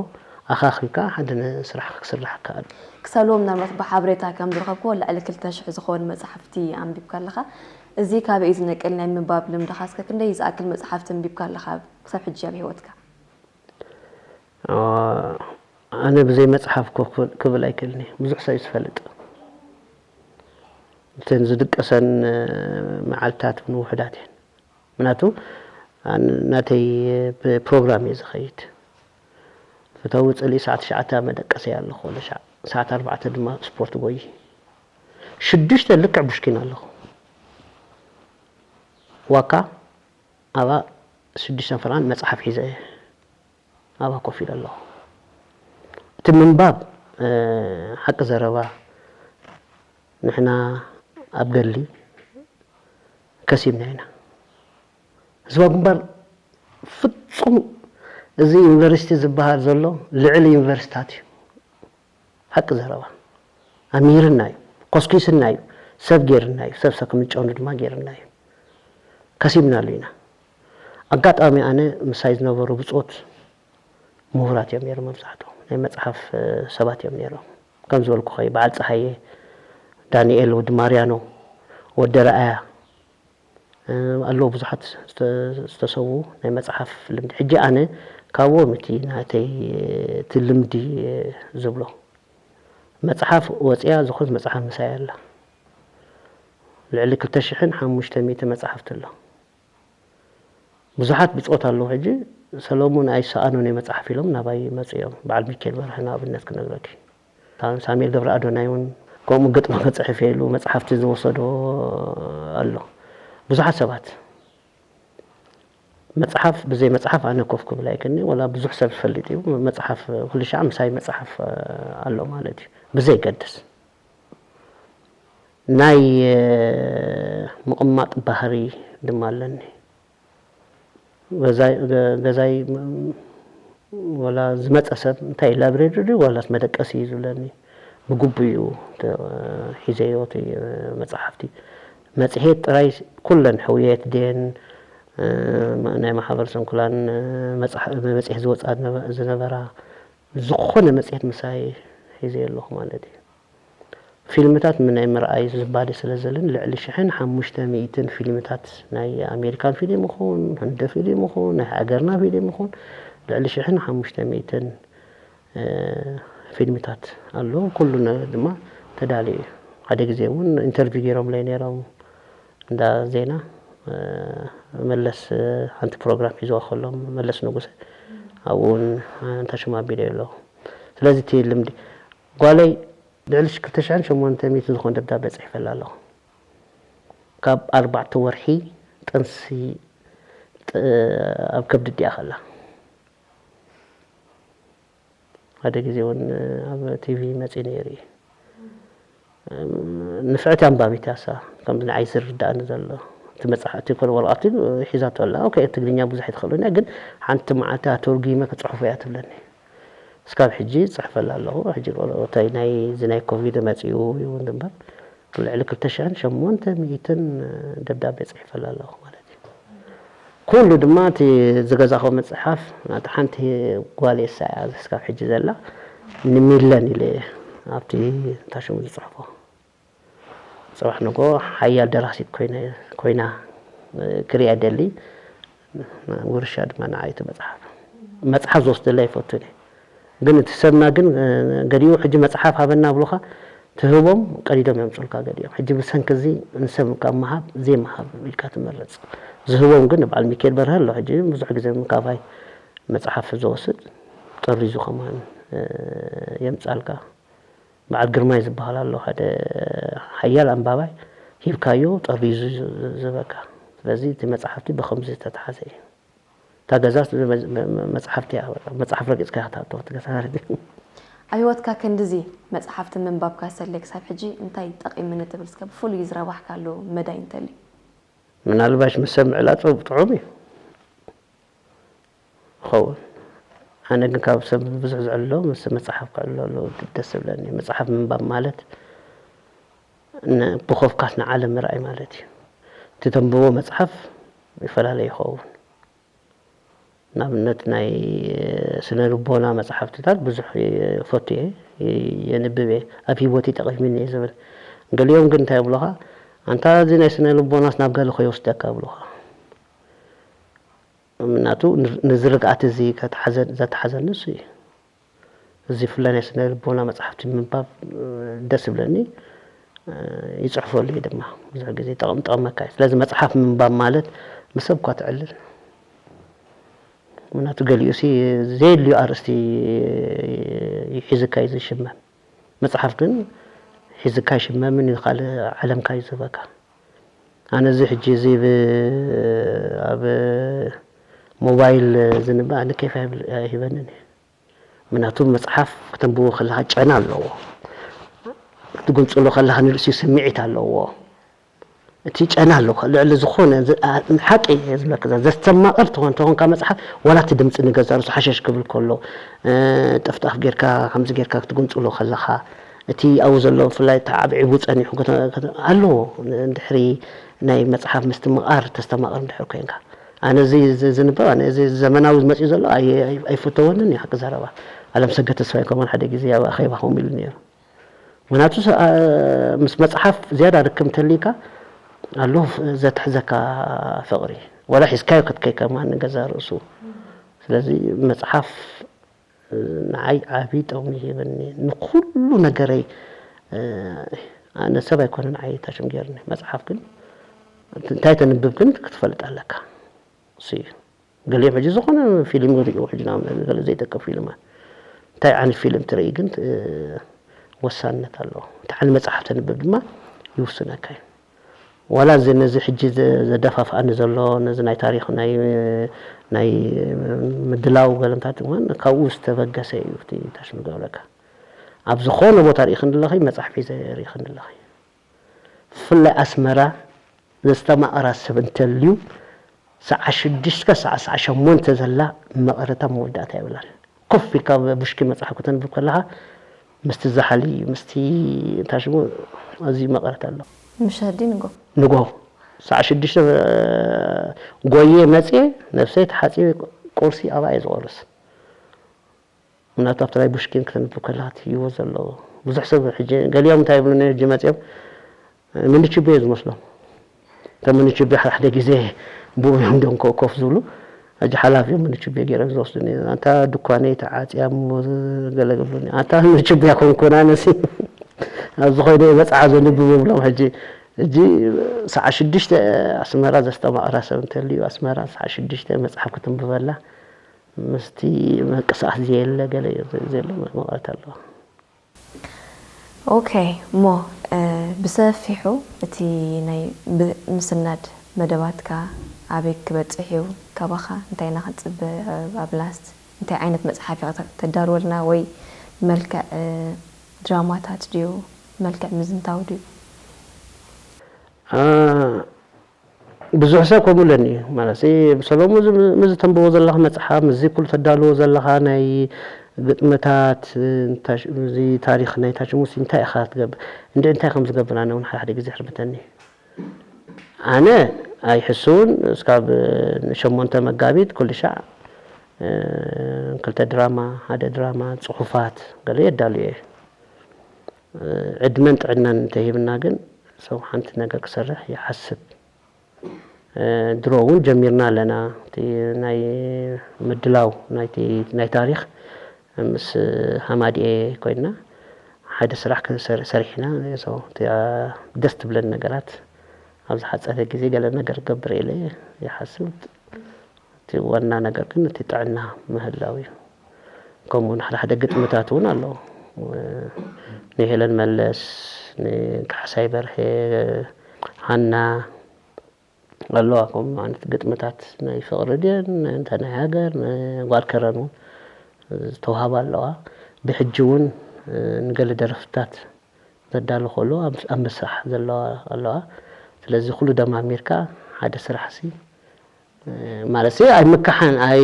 ኣኻኺብካ ሓደ ስራሕ ክስራሕ ይከኣል። ክሳብ ሎሚ ምናልባት ብሓበሬታ ከም ዝረኸብክዎ ልዕሊ ክልተ ሽሕ ዝኾኑ መጻሕፍቲ ኣንቢብካ ኣለኻ። እዚ ካበይ እዩ ዝነቅል ናይ ምንባብ ልምድኻ እስከ ክንደይ ዝኣክል መጻሕፍቲ ኣንቢብካ ኣለኻ ክሳብ ሕጂ ኣብ ሂወትካ? ኣነ ብዘይ መጽሓፍ እኮ ክብል ኣይክእልን እየ። ብዙሕ ሰብ እዩ ዝፈልጥ። እተን ዝድቀሰን መዓልትታት እውን ውሑዳት እየን። ምክንያቱ ናተይ ብፕሮግራም እየ ዝኸይድ። ፍተዊ ፅልኢ ሰዓት ትሽዓተ ኣብ መደቀሰይ ኣለኹ። ሰዓት ኣርባዕተ ድማ ስፖርት ጎይ። ሽዱሽተ ልክዕ ቡሽኪን ኣለኹ። ዋካ ኣብኣ ሽዱሽተ ፍርቓን መጽሓፍ ሒዘ ኣብኣ ኮፍ ኢለ ኣለኹ። እቲ ምንባብ ሓቂ ዘረባ ንሕና ኣብ ገድሊ ከሲብና ኢና። ህዝባዊ ግንባር ፍጹም እዚ ዩኒቨርሲቲ ዝበሃል ዘሎ ልዕሊ ዩኒቨርሲታት እዩ። ሓቂ ዘረባ ኣምሂርና እዩ፣ ኮስኪስና እዩ፣ ሰብ ጌርና እዩ፣ ሰብ ሰብ ክምንጨኑ ድማ ጌርና እዩ። ከሲብናሉ ኢና። ኣጋጣሚ ኣነ ምሳይ ዝነበሩ ብጾት ምሁራት እዮም ነይሮም፣ መብዛሕትኦም ናይ መጽሓፍ ሰባት እዮም ነይሮም። ከም ዝበልኩ ኸይ በዓል ጸሃየ፣ ዳንኤል ወዲ ማርያኖ፣ ወዲ ረኣያ ኣለዉ ብዙሓት ዝተሰዉ ናይ መጽሓፍ ልምዲ። ሕጂ ኣነ ካብኦም እቲ ናተይ እቲ ልምዲ ዝብሎ መጽሓፍ ወጽያ ዝኾነት መጽሓፍ ምሳይ ኣላ። ልዕሊ ክልተ ሽሕን ሓሙሽተ ሚእቲ መጽሓፍቲ ኣሎ። ብዙሓት ብጾት ኣለዉ። ሕጂ ሰለሙን ኣይሰኣኑን መጽሓፍ ኢሎም ናባይ መጽዮም። በዓል ሚካኤል በርሀ ንኣብነት ክነግረኪ። ሳሙኤል ገብረ ኣዶናይ እውን ከምኡ ግጥሚ ክጽሕፍ ኢሉ መጽሓፍቲ ዝወሰዶ ኣሎ። ብዙሓት ሰባት መጽሓፍ ብዘይ መጽሓፍ ኣነ ኮፍ ክብል ኣይክእልኒ። ወላ ብዙሕ ሰብ ዝፈልጥ እዩ መጽሓፍ ኩሉ ሻዕ ምሳይ መጽሓፍ ኣሎ ማለት እዩ። ብዘይ ገድስ ናይ ምቕማጥ ባህሪ ድማ ኣለኒ። ገዛይ ወላ ዝመጸ ሰብ እንታይ ላይብረሪ ድዩ ዋላስ መደቀሲ እዩ ዝብለኒ። ብግቡእ እዩ ሒዘዮ እቲ መጽሓፍቲ። መጽሔት ጥራይ ኩለን ሕውየት ድየን ናይ ማሕበር ስንኩላን መጽሔት ዝወጻ ዝነበራ ዝኾነ መጽሔት ምሳይ ሒዘ ኣለኹ ማለት እዩ። ፊልምታት ምናይ ምርኣይ ዝባደ ስለ ዘለን ልዕሊ ሽሕን ሓሙሽተ ሚእትን ፊልምታት ናይ ኣሜሪካን ፊልም ይኹን ህንደ ፊልም ይኹን ናይ ሃገርና ፊልም ይኹን ልዕሊ ሽሕን ሓሙሽተ ሚእትን ፊልምታት ኣሎ። ኩሉ ድማ ተዳልዩ እዩ። ሓደ ግዜ እውን ኢንተርቪው ገይሮምለይ ነይሮም እንዳ ዜና መለስ ሓንቲ ፕሮግራም ሒዝዋ ከሎም መለስ ንጉሰ ኣብኡ እውን እንተሽማ ኣቢለ ኣለኹ። ስለዚ እቲ ልምዲ ጓለይ ልዕሊ ክልተ ሽሕን ሸሞንተ ሚእትን ዝኾን ደብዳቤ ጽሒፈላ ኣለኹ። ካብ ኣርባዕተ ወርሒ ጥንሲ ኣብ ከብዲ ዲኣ ከላ ሓደ ግዜ እውን ኣብ ቲቪ መጺ ነይሩ እዩ። ንፍዕቲ ኣንባቢት ያሳ ከምዚ ንዓይ ዝርዳእኒ ዘሎ እቲ መጽሓ እቲ ኮነ ወረቐቲ ሒዛቶ ኣላ። ኦኬ ትግርኛ ብዙሕ ኣይትኽእሉን እያ ግን ሓንቲ መዓልቲ ኣተርጉመ ክጽሕፎ እያ ትብለኒ። እስካብ ሕጂ ይጽሕፈላ ኣለኹ። ሕጂ ቆልዑተይ ናይ እዚ ናይ ኮቪድ መጺኡ ይውን እምበር ልዕሊ ክልተ ሽሕን ሸሞንተ ሚእትን ደብዳቤ ጽሒፈላ ኣለኹ ማለት እዩ። ኩሉ ድማ እቲ ዝገዛኹ መጽሓፍ ናቲ ሓንቲ ጓል የሳ እያ እስካብ ሕጂ ዘላ ንሚለን ኢለ ኣብቲ ታሽሙ ዝጽሕፎ። ጽባሕ ንጎ ሓያል ደራሲት ኮይና ክሪኣ ደሊ ውርሻ ድማ ንዓይ እቲ መጽሓፍ መጽሓፍ ዝወስደላ ይፈቱን እየ። ግን እቲ ሰብና ግን ገሊኡ ሕጂ መጽሓፍ ሃበና ብሉኻ ትህቦም ቀዲዶም የምጹልካ ገሊኦም። ሕጂ ብሰንኪ እዚ ንሰብ ካብ ምሃብ ዘይምሃብ ኢልካ ትመርጽ። ዝህቦም ግን ንበዓል ሚካኤል በርሀ ኣሎ ሕጂ ብዙሕ ግዜ ምካባይ መጽሓፍ ዝወስድ ጠሪዙ ከማን የምጻልካ። በዓል ግርማይ ዝበሃል ኣሎ ሓደ ሓያል ኣንባባይ ሂብካዮ ጠሪዙ ዝበካ። ስለዚ እቲ መጽሓፍቲ ብኸምዚ ዝተተሓዘ እዩ። እታ ገዛ መጽሓፍቲ እያ መጽሓፍ ረጊጽካ ክትኣትዎ እቲ ገዛ ማለት እዩ። ኣብ ህይወትካ ክንድዚ መጽሓፍቲ ምንባብካ ሰለ ክሳብ ሕጂ እንታይ ጠቒምኒ ትብል እስከ ብፍሉይ ዝረባሕካሉ መዳይ እንተልዩ? ምናልባሽ ምስ ሰብ ምዕላል ጥዑም እዩ። ይኸውን። ኣነ ግን ካብ ሰብ ብዙሕ ዝዕልሎ ምስ መጽሓፍ ክዕልሎ ኣለዎ ደስ ዝብለኒ። መጽሓፍ ምንባብ ማለት ብኾፍካስ ንዓለም ምርኣይ ማለት እዩ። እቲ ተንብቦ መጽሓፍ ይፈላለ ይኸውን። ንኣብነት ናይ ስነ ልቦና መጽሓፍትታት ብዙሕ ይፈቱ እየ፣ የንብብ እየ፣ ኣብ ህይወት ይጠቒምኒ እየ ዝብል። ገሊኦም ግን እንታይ ይብሉኻ፣ ኣንታ እዚ ናይ ስነ ልቦናስ ናብ ገለ ከይወስደካ ይብሉኻ። ምናቱ ንዚ ርግኣት እዚ ዘተሓዘኒ እሱ እዩ። እዚ ፍለ ናይ ስነ ልቦና መፅሓፍቲ ምንባብ ደስ ይብለኒ፣ ይፅሕፈሉ እየ ድማ ብዙሕ ግዜ ጠቕሚ ጠቕመካ እዩ። ስለዚ መፅሓፍ ምንባብ ማለት ምስ ሰብ እኳ ትዕልል ምናቱ ገሊኡ ሲ ዘየድልዩ ኣርእስቲ ሒዝካ እዩ ዝሽመም። መፅሓፍ ግን ሒዝካ ኣይሽመምን እዩ፣ ካልእ ዓለምካ እዩ ዝህበካ። ኣነ እዚ ሕጂ እዚ ኣብ ሞባይል ዝንባእ ኣነ ኬፍ ኣይብል- ኣይህበንን እዩ። ምክንያቱ መጽሓፍ ክተንብቦ ከለኻ ጨና ኣለዎ። ክትጉንጽሎ ከለኻ ንርእሲ ስምዒት ኣለዎ። እቲ ጨና ኣለዎ። ልዕሊ ዝኾነ ዝ- ኣ- ሓቂ እየ ዝብለካ፣ እዛ ዘስተማቕር ትኾን ተኾንካ መጽሓፍ፣ ዋላ እቲ ድምጺ ንገዛ ርእሱ ሓሸሽ ክብል ከሎ፣ እ፣ ጠፍጣፍ ጌርካ፣ ከምዚ ጌርካ ክትጉንጽሎ ከለኻ፣ እቲ ኣብኡ ዘሎ ብፍላይ ተዓብዒቡ ጸኒሑ ክተ- ክተ- ኣለዎ። ድሕሪ ናይ መጽሓፍ ምስትምቓር ተስተማቕር እንድሕር ኮይንካ፣ ኣነ እዚ እዚ ዝንበብ፣ ኣነ እዚ ዘመናዊ መጺኡ ዘሎ ኣይ- ኣይ- ኣይፈተወንን እዩ፣ ሓቂ ዘረባ። ኣለምሰገድ ተስፋይ ከማን ሓደ ግዜ ኣብ ኣኼባ ከምኡ ኢሉ ነይሩ። ምክንያቱ ስ- ኣ- ምስ መጽሓፍ ዝያዳ ርክብ እንተልይካ ኣሎ ዘትሕዘካ ፍቕሪ፣ ዋላ ሒዝካዮ ክትከይ ከማን ንገዛ ርእሱ። ስለዚ መጽሓፍ ንዓይ ዓቢ ጥቕሚ ይህበኒ። ንኹሉ ነገረይ፣ እ፣ ኣነ ሰብ ኣይኮነን ዓየታሽም ገይርኒ። መጽሓፍ ግን እንታይ ተንብብ ግን ክትፈልጥ ኣለካ። እሱ እዩ። ገሊኦም ሕጂ ዝኾነ ፊልም ይርእዩ፣ ሕጂ ናብ ገለ ዘይጠቅም ፊልማት። እንታይ ዓይነት ፊልም ትርኢ ግን፣ እ፣ ወሳንነት ኣለዎ። እንታይ ዓይነት መጽሓፍ ተንብብ ድማ ይውስነካ እዩ። ዋላ እዚ ነዚ ሕጂ ዘ- ዘደፋፍኣኒ ዘሎ ነዚ ናይ ታሪኽ ናይ ናይ ምድላው ገለምታት እውን ካብኡ ዝተበገሰ እዩ። እቲ ታሽም ዝገብረካ ኣብ ዝኾነ ቦታ ርኢኽኒ ኣለኺ፣ መፅሓፍ ሒዘ ርኢኽኒ ኣለኺ። ብፍላይ ኣስመራ ዘስተማቕራ ሰብ እንተልዩ ሰዓ ሽዱሽተ ሰዓ ሰዓ ሸሞንተ ዘላ መቐረታ መወዳእታ የብላን። ኮፍ ኢልካ ቡሽኪ መጽሓፍ ከተንብብ ከለኻ ምስቲ ዛሕሊ ምስቲ እንታይ ሽሙ ኣዝዩ መቐረት ኣሎ። ምሸት ድዩ ንጎ? ንጎ ሰዓ ሽዱሽተ ጎየ መጽየ ነብሰይ ተሓጺበ ቁርሲ ኣብኣ እየ ዝቆርስ። ምናልባት ኣብቲ ናይ ቡሽኪን ክትንብብ ከለኻ ትርእይዎ ዘሎ ብዙሕ ሰብ ሕጂ ገሊኦም እንታይ ይብሉኒ ሕጂ መጽዮም ምንችቤ እዩ ዝመስሎም። እቶም ምንችቤ ሓደ ሓደ ግዜ ብኡ እዮም ደም ኮ- ኮፍ ዝብሉ። ሕጂ ሓላፊ እዮም ምንችቤ ገይሮም ዝወስዱኒ። ኣንታ ድኳነይ ተዓጽያ እሞ ገለ ክብሉኒ። ኣንታ ምንችቤ ኣይኮንኩን ኣነሲ ኣብዚ ኮይነ እየ መጽሓፍ ዘንብብ ይብሎም። ሕጂ ሕጂ ሰዓ ሽዱሽተ ኣስመራ ዘስተማቕራ ሰብ እንተልዩ ኣስመራ ሰዓ ሽዱሽተ መጽሓፍ ክትንብበላ ምስቲ ምንቅስቓስ ዘየለ ገለ እዩ ዘሎ መቐረት ኣለዎ። ኦኬ እሞ ብሰፊሑ እቲ ናይ ምስናድ መደባትካ ኣበይ ክበፅሕ እዩ? ካባኻ እንታይ ኢና ክንፅበ? ኣብ ላስት እንታይ ዓይነት መፅሓፍ ኢኻ ተዳልወልና? ወይ ብመልክዕ ድራማታት ድዩ? ብመልክዕ ምዝንታው ድዩ? ብዙሕ ሰብ ከምኡ ኣለኒ ማለት እዚ ሰሎሙ እዚ ምስዚ ተንብቦ ዘለኻ መፅሓፍ ምስዚ ኩሉ ተዳልዎ ዘለኻ ናይ ግጥምታት እዚ ታሪኽ ናይ ታሽሙስ እንታይ ኢኻ ትገብር እንደ እንታይ ከም ዝገብር ኣነ እውን ሓደ ሓደ ግዜ ሕርምተኒ ኣነ ኣይሕስውን እስካብ ሸሞንተ መጋቢት ኩሉ ሻዕ ክልተ ድራማ ሓደ ድራማ ፅሑፋት ገለ የዳሉ እየ ዕድመን ጥዕናን እንተሂብና ግን ሰው ሓንቲ ነገር ክሰርሕ ይሓስብ ድሮ እውን ጀሚርና ኣለና እቲ ናይ ምድላው ናይ ታሪክ ምስ ሃማድኤ ኮይና ሓደ ስራሕ ሰሪሕና ደስ ትብለን ነገራት ኣብ ዝሓፀረ ግዜ ገለ ነገር ገብር ኢለ ይሓስብ እቲ ዋና ነገር ግን እቲ ጥዕና ምህላው እዩ ከምኡ ሓደ ሓደ ግጥምታት እውን ኣለዉ ንሄለን መለስ ንካሕሳይ በርሄ ሃና ኣለዋ ከምኡ ዓይነት ግጥምታት ናይ ፍቕሪ ድየን እንተ ናይ ሃገር ጓል ከረን እውን ዝተውሃባ ኣለዋ ብሕጂ እውን ንገለ ደረፍትታት ዘዳሉ ከሎ ኣብ ምስራሕ ዘለዋ ኣለዋ ስለዚ ኩሉ ደማሚርካ ሓደ ስራሕ ሲ ማለት ሲ ኣይምካሓን ኣይ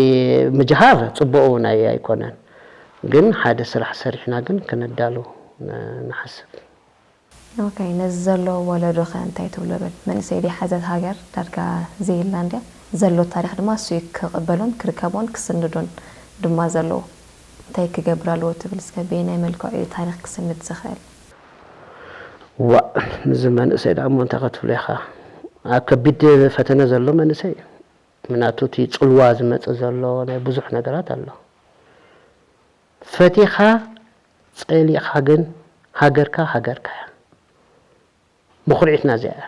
ምጅሃር ፅቡቅ እውን ኣይ ኣይኮነን ግን ሓደ ስራሕ ሰሪሕና ግን ክነዳሉ ንሓስብ ኦኬ ነዚ ዘሎ ወለዶ ከ እንታይ ትብሎ በል መንእሰይ ድያ ሓዘት ሃገር ዳርጋ ዘይላ እንድያ ዘሎ ታሪክ ድማ እሱ ክቅበሎን ክርከቦን ክስንዶን ድማ ዘለዎ እንታይ ክገብር ኣለዎ ትብል እስከ በየናይ መልክዑ እዩ ታሪክ ክስንድ ዝኽእል ዋእ ንዚ መንእሰይ ደኣ እሞ እንታይ ክትብሎ ኢኻ ኣብ ከቢድ ፈተነ ዘሎ መንእሰይ ምናቱ እቲ ጽልዋ ዝመጽእ ዘሎ ናይ ብዙሕ ነገራት ኣሎ ፈቲኻ ጸሊእኻ ግን ሃገርካ ሃገርካ እያ ምኹርዒትና እዚኣ እያ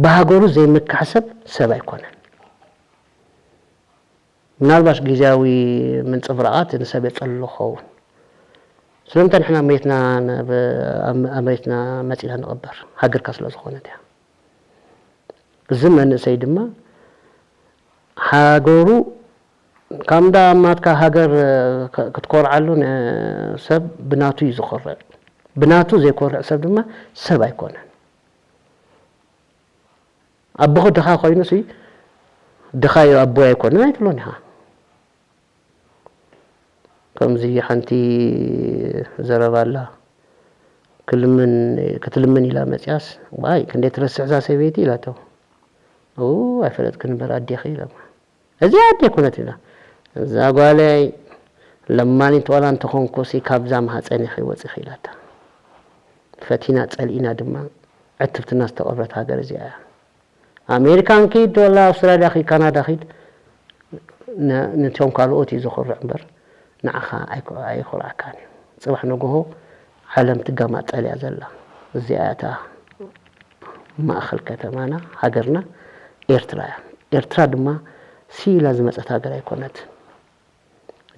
ብሃገሩ ዘይምካሕ ሰብ ሰብ ኣይኮነን ምናልባሽ ግዜያዊ ምንጽብራቓት ንሰብ የጸልሎ ክኸውን። ስለምንታይ ንሕና መሬትና ኣብ መሬትና መጺና ንቕበር? ሃገርካ ስለ ዝኾነት እያ። እዚ መንእሰይ ድማ ሃገሩ ካብ እንዳ ኣማትካ ሃገር እ፣ ክ- ክትኮርዓሉ ን- ሰብ ብናቱ እዩ ዝኾርዕ። ብናቱ ዘይኮርዕ ሰብ ድማ ሰብ ኣይኮነን። ኣቦኹ ድኻ ኮይኑ ሲ ድኻ እዩ ኣቦይ ኣይኮነን ኣይትብሎን ኢኻ። ከምዚ ሓንቲ ዘረባ ኣላ። ክልምን ክትልምን ኢላ መጽያስ ዋይ ክንደይ ትረስዕ እዛ ሰበይቲ ኢላቶ። ኡ ኣይፈለጥክን እምበር ኣዴኺ ኢላ። እዚ ኣዴ ኮነት ኢላ። እዛ ጓለይ ለማኒት ዋላ እንተኾንኩሲ ካብዛ ማህፀን ኢኺ ወፂኺ ኢላታ። ፈቲና ጸሊእና ድማ ዕትብትና ዝተቐብረት ሃገር እዚኣ እያ። ኣሜሪካን ኪድ ወላ ኣውስትራልያ ኪድ ካናዳ ኪድ ነ- ነቶም ካልኦት እዩ ዘኹርዕ እምበር ንዓኻ ኣይኮ- ኣይኮርዓካን እዩ። ፅባሕ ንግሆ ዓለም ትጋማጠል እያ ዘላ። እዚኣ እታ ማእኸል ከተማና ሃገርና ኤርትራ እያ። ኤርትራ ድማ ስኢላ ዝመፀት ሃገር ኣይኮነትን።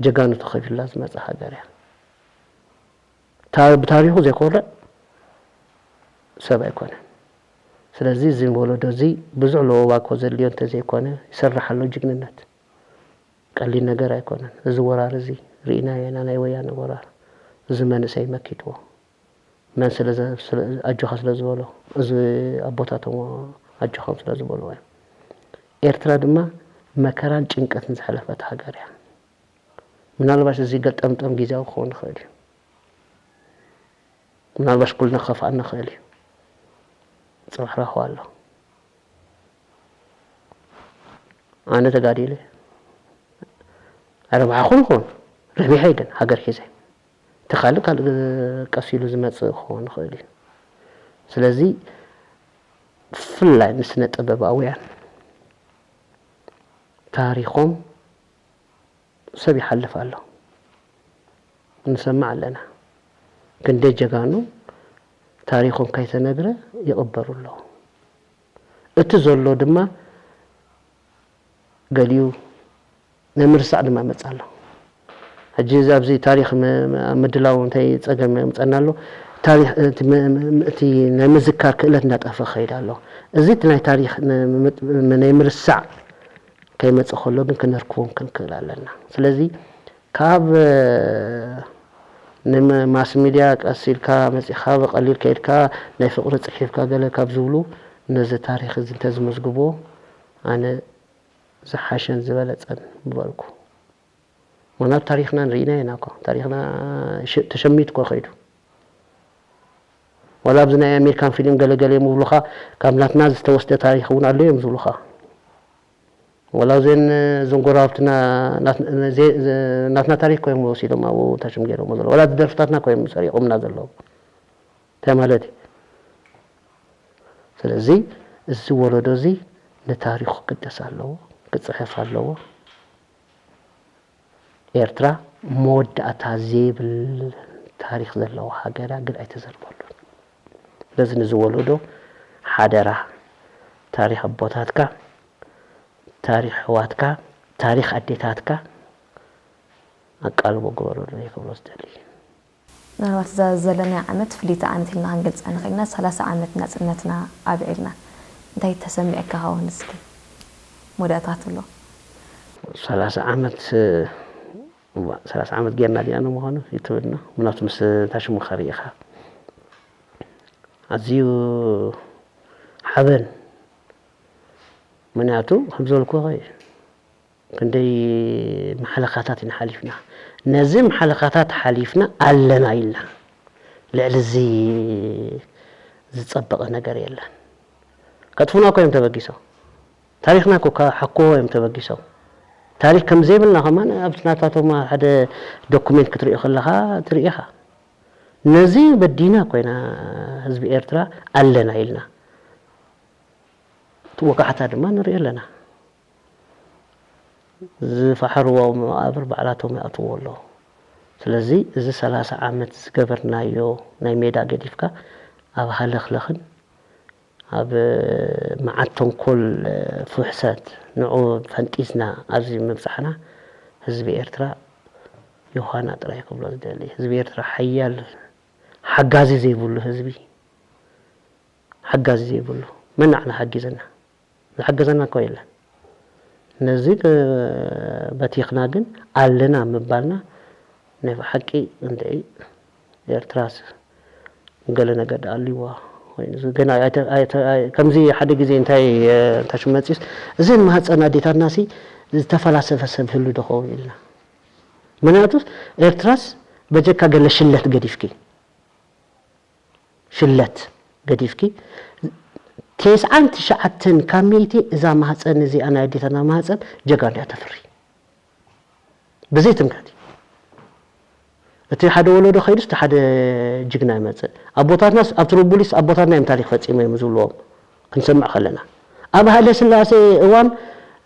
ጀጋኑ ተኸፊሉላ ዝመፀ ሃገር እያ። ታ- ብታሪኹ ዘይኮርዕ ሰብ ኣይኮነን። ስለዚ እዚ ወለዶ እዚ ብዙሕ ለወባኮ ዘድልዮ እንተዘይኮነ ይሰርሕ ኣሎ ጅግንነት። ቀሊል ነገር ኣይኮነን። እዚ ወራር እዚ ርኢናዮ ኢና፣ ናይ ወያነ ወራር። እዚ መንእሰይ መኪትዎ። መን ስለ ዘ- ስለ- ኣጆኻ ስለ ዝበሎ፣ እዚ ኣቦታቶም ኣጆኻም ስለ ዝበልዎ እዮም። ኤርትራ ድማ መከራን ጭንቀትን ዝሓለፈት ሃገር እያ። ምናልባሽ እዚ ገጠምጠም ግዜያዊ ክኸውን ይኽእል እዩ። ምናልባሽ ኩልና ክኸፍኣና ይኽእል እዩ። ጽባሕ ረኽቦ ኣሎ። ኣነ ተጋዲለ ረብሓኹም ይኹን ረቢሐ ግን ሃገር ሒዘ እቲ ካልእ ካልእ ቀስ ኢሉ ዝመጽእ ክኸውን ይኽእል እዩ። ስለዚ ብፍላይ ንስነ ጥበባውያን ታሪኾም ሰብ ይሓልፍ ኣሎ። ንሰምዕ ኣለና። ክንደይ ጀጋኑ ታሪኾም ከይተነግረ ይቕበሩ ኣለዉ። እቲ ዘሎ ድማ ገሊኡ ናይ ምርሳዕ ድማ መጽ ኣሎ። ሕጂ እዚ ኣብዚ ታሪኽ ም- ም- ኣብ ምድላው እንታይ ጸገም የምጸና ኣሎ? ታሪኽ እቲ ም- ም- እቲ ናይ ምዝካር ክእለት እንዳጠፈ ከይድ ኣሎ። እዚ እቲ ናይ ታሪኽ ን- ም- ናይ ምርሳዕ ከይመጽእ ከሎ ግን ክነርክቦም ክንክእል ኣለና። ስለዚ ካብ ንማስ ሚድያ ቀስ ኢልካ መጺኻ ብቐሊል ከይድካ ናይ ፍቕሪ ጽሒፍካ ገለ ካብ ዝብሉ ነዚ ታሪኽ እዚ እንተዝመዝግቦ ኣነ ዝሓሸን ዝበለጸን ምበልኩ። ምኽንያቱ ታሪኽና ንርኢና ኢና እኮ ታሪኽና ሽ- ተሸሚቱ እኮ ከይዱ። ዋላ ኣብዚ ናይ ኣሜሪካን ፊልም ገለገለ እዮም ዝብሉኻ ካብ ናትና ዝተወስደ ታሪኽ እውን ኣሎ እዮም ዝብሉኻ። ወላ እዘን እዞም ጎረባብትና ናት- ዘ- ዘ- ናትና ታሪኽ ኮይም ወሲዶም ኣብኡ ታሽም ገይሮም ዘለዉ ወላ ደርፍታትና ኮይም ሰሪቆምና ዘለዉ እንታይ ማለት እዩ? ስለዚ እዚ ወለዶ እዚ ንታሪኹ ክቅደስ ኣለዎ፣ ክፅሕፍ ኣለዎ። ኤርትራ መወዳእታ ዘይብል ታሪኽ ዘለዋ ሃገር እያ፣ ግን ኣይተዘርበሉን። ስለዚ ንዚ ወለዶ ሓደራ ታሪኽ ኣቦታትካ፣ ታሪኽ ኣሕዋትካ፣ ታሪኽ ኣዴታትካ ኣቃልቦ ግበረሉ እየ ክብሎ ዝደሊ። ምናልባት እዛ ዘለናያ ዓመት ፍልይቲ ዓመት ኢልና ክንገልፃ ንኽእል ኢና። ሰላሳ ዓመት ናፅነትና ኣብዒልና። እንታይ ተሰሚዕካ ኸውን እስኪ? መወዳእታ ትብሎ። ሰላሳ ዓመት እዋ፣ ሰላሳ ዓመት ጌርና ዲኣ ንምዃኑ ይትብልና ምናቱ ምስ ታሽሙኻ ርኢኻ ኣዝዩ ሓበን ምክንያቱ ከም ዝበልኩ ክንደይ መሓለኻታት ኢና ሓሊፍና ነዚ መሓለኻታት ሓሊፍና ኣለና ኢልና ልዕሊ እዚ ዝፀበቐ ነገር የለን ከጥፉና እኮ እዮም ተበጊሶም ታሪኽና እኮ ሓኮ እዮም ተበጊሶም ታሪኽ ከም ዘይብልና ከማን ኣብ ናታቶም ሓደ ዶኩሜንት ክትሪኦ ከለኻ ትርኢ ኢኻ ነዚ በዲና ኮይና ህዝቢ ኤርትራ ኣለና ኢልና እቲ ወጋሕታ ድማ ንሪኦ ኣለና ዝፈሓርዎ መቓብር ባዕላቶም ይኣትዎ ኣለዉ ስለዚ እዚ ሰላሳ ዓመት ዝገበርናዮ ናይ ሜዳ ገዲፍካ ኣብ ሃለኽለኽን ኣብ መዓት ተንኮል ፍሕሰት ንዑ ፈንጢዝና ኣብዚ ምብፃሕና ህዝቢ ኤርትራ ዮሃና ጥራይ ክብሎ ዝደሊ ህዝቢ ኤርትራ ሓያል ሓጋዚ ዘይብሉ ህዝቢ ሓጋዚ ዘይብሉ መን ንዓና ሓጊዘና ዝሓገዘና እኮ የለን ነዚ በቲኽና ግን ኣለና ምባልና ናይ ብሓቂ እንድዒ ኤርትራስ ገለ ነገር ደኣ ኣልዋ ኮይኑ ገና ኣይተ- ኣይተ- ኣይ- ከምዚ ሓደ ግዜ እንታይ እ፣ እንታይ ሽመፂስ እዘን ማህፀን ኣዴታትና ሲ ዝተፈላሰፈ ሰብ ህሉ ዶ ኸውን ኢልና። ምክንያቱስ ኤርትራስ በጀካ ገለ ሽለት ገዲፍኪ ሽለት ገዲፍኪ ተስዓን ትሽዓተን ካብ ሚእቲ እዛ ማህፀን እዚኣ ናይ ኣዴታትና ማህፀን ጀጋኑ እያ ተፍሪ። ብዘይ ትምክሕቲ እቲ ሓደ ወለዶ ከይዱስ እቲ ሓደ ጅግና ይመፅእ። ኣቦታትናስ ኣብ ትርቡሊስ ኣቦታትና እዮም ታሪክ ፈፂሞ እዮም ዝብልዎም ክንሰምዕ ከለና ኣብ ሃይለ ስላሴ እዋን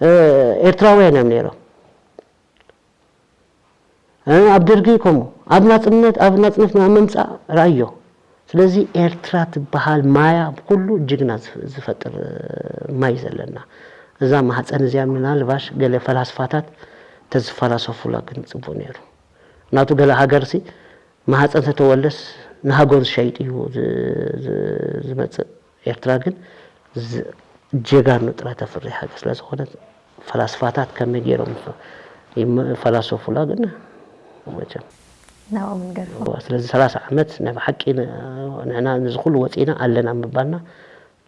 እ፣ ኤርትራውያን እዮም ነይሮም። እ፣ ኣብ ደርጊ ከምኡ ኣብ ናፅነት ኣብ ናፅነት ምምፃእ ረኣዮ። ስለዚ ኤርትራ ትበሃል ማያ ኩሉ ጅግና ዝፈጥር ማይ ዘለና እዛ ማህፀን እዚኣ ምናልባሽ ገለ ፈላስፋታት ተዝፈላሰፉላ ግን ፅቡቅ ነይሩ። ናቱ ገለ ሃገርሲ ማህፀን ተተወልደስ ንሃገሩ ዝሸይጥ እዩ ዝመፅእ። ኤርትራ ግን ጀጋኑ ጥራይ ተፍሪ ሃገር ስለዝኾነት ፈላስፋታት ከመይ ገይሮም ፈላሰፉላ ግን መቸም ናብኦም ንገርፎ። ስለዚ ሰላሳ ዓመት ናይ ብሓቂ ንሕና ንዚ ኩሉ ወፂና ኣለና ምባልና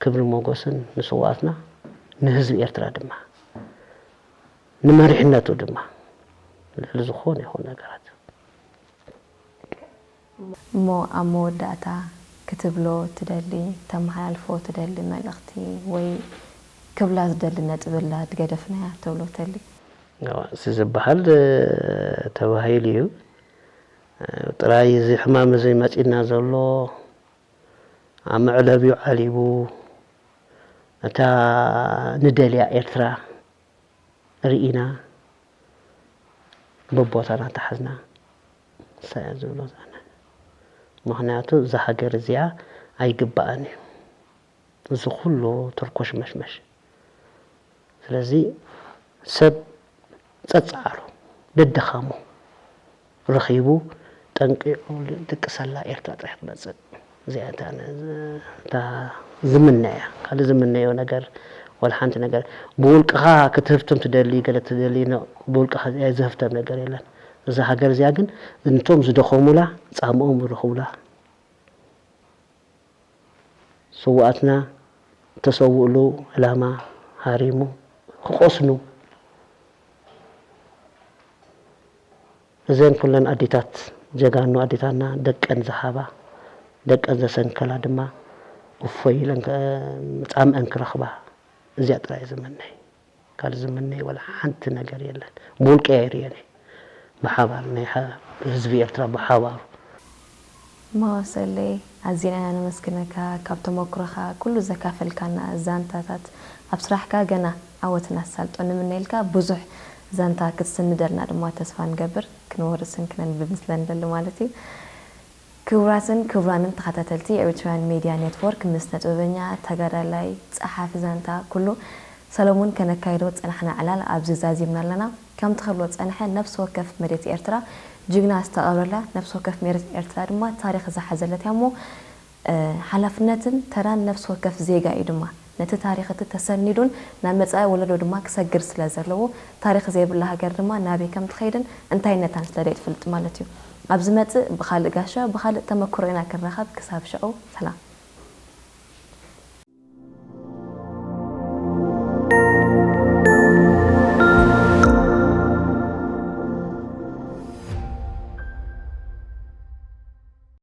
ክብሪ ሞጎስን ንስዋኣትና ንህዝቢ ኤርትራ ድማ ንመሪሕነቱ ድማ ልዕሊ ዝኾነ ይኹን ነገራት እሞ ኣብ መወዳእታ ክትብሎ ትደሊ ተመሓላልፎ ትደሊ መልእኽቲ ወይ ክብላ ዝደሊ ነጥቢ ኣላ ድገደፍናያ ተብሎ ተሊ እዚ ዝበሃል ተባሂሉ እዩ ጥራይ እዚ ሕማም እዚ መፂና ዘሎ ኣብ መዕለቢኡ ዓሊቡ እታ ንደልያ ኤርትራ ርኢና በቦታና ተሓዝና ንሳ እያ ዝብሎ ኣነ። ምኽንያቱ እዛ ሃገር እዚኣ ኣይግባኣን እዩ እዚ ኩሉ ተርኮሽመሽመሽ። ስለዚ ሰብ ጸጽዓሩ ደድኻሙ ረኺቡ ጠንቂቑ ድቅሰላ ኤርትራ ጥራሕ ትመጽእ። እዚኣ እታ ዝምነያ ካልእ ዝምነዮ ነገር ወላ ሓንቲ ነገር ብውልቅኻ ክትህፍቶም ትደሊ ገለ ትደሊ ብውልቅኻ ዝህፍተም ነገር የለን። እዛ ሃገር እዚኣ ግን እንቶም ዝደኸሙላ ጻምኦም ይረኽቡላ። ስውኣትና ተሰውእሉ ዕላማ ሃሪሙ ክቆስኑ እዘን ኩለን ኣዴታት ጀጋኑ ኣዴታትና ደቀን ዝሃባ ደቀን ዘሰንከላ ድማ እፎይ ኢለን ጻምአን ክረኽባ እዚኣ ጥራይ ዝምነይ። ካልእ ዝምነይ ወላ ሓንቲ ነገር የለን። ብውልቀይ ኣይርእዮን እየ። ብሓባር ናይ ሓ- ህዝቢ ኤርትራ ብሓባሩ። ማወሰለይ ኣዚና ኢና ነመስግነካ ካብ ተመክሮኻ ኩሉ ዘካፈልካና ዛንታታት ኣብ ስራሕካ ገና ዓወት እናተሳልጦ ንምነየልካ ብዙሕ ዛንታ ክትስንደልና ድማ ተስፋ ንገብር ክንወርስን ክነንብብ ስለ ንደሊ ማለት እዩ። ክቡራትን ክቡራንን ተኸታተልቲ ኤሪትራውያን ሜድያ ኔትወርክ ምስ ነጥበበኛ፣ ተጋዳላይ፣ ጸሓፊ ዛንታ ኩሉ ሰለሙን ከነካይዶ ዝጸናሕና ዕላል ኣብዚ ዛዚምና ኣለና። ከምቲ ክብሎ ዝጸንሐ ነፍሲ ወከፍ መሬት ኤርትራ ጅግና ዝተቐብረላ፣ ነፍሲ ወከፍ መሬት ኤርትራ ድማ ታሪኽ ዝሓዘለት እያ እሞ ሓላፍነትን ተራን ነፍሲ ወከፍ ዜጋ እዩ ድማ። ነቲ ታሪኽ እቲ ተሰኒዱን ናብ መጻኢ ወለዶ ድማ ክሰግር ስለ ዘለዎ፣ ታሪኽ ዘይብላ ሃገር ድማ ናበይ ከም ትኸይድን እንታይነታን ስለ ዘይትፈልጥ ማለት እዩ። ኣብ ዝመጽእ ብኻልእ ጋሻ ብኻልእ ተመክሮ ኢና ክንራኸብ። ክሳብ ሽዑ ሰላም።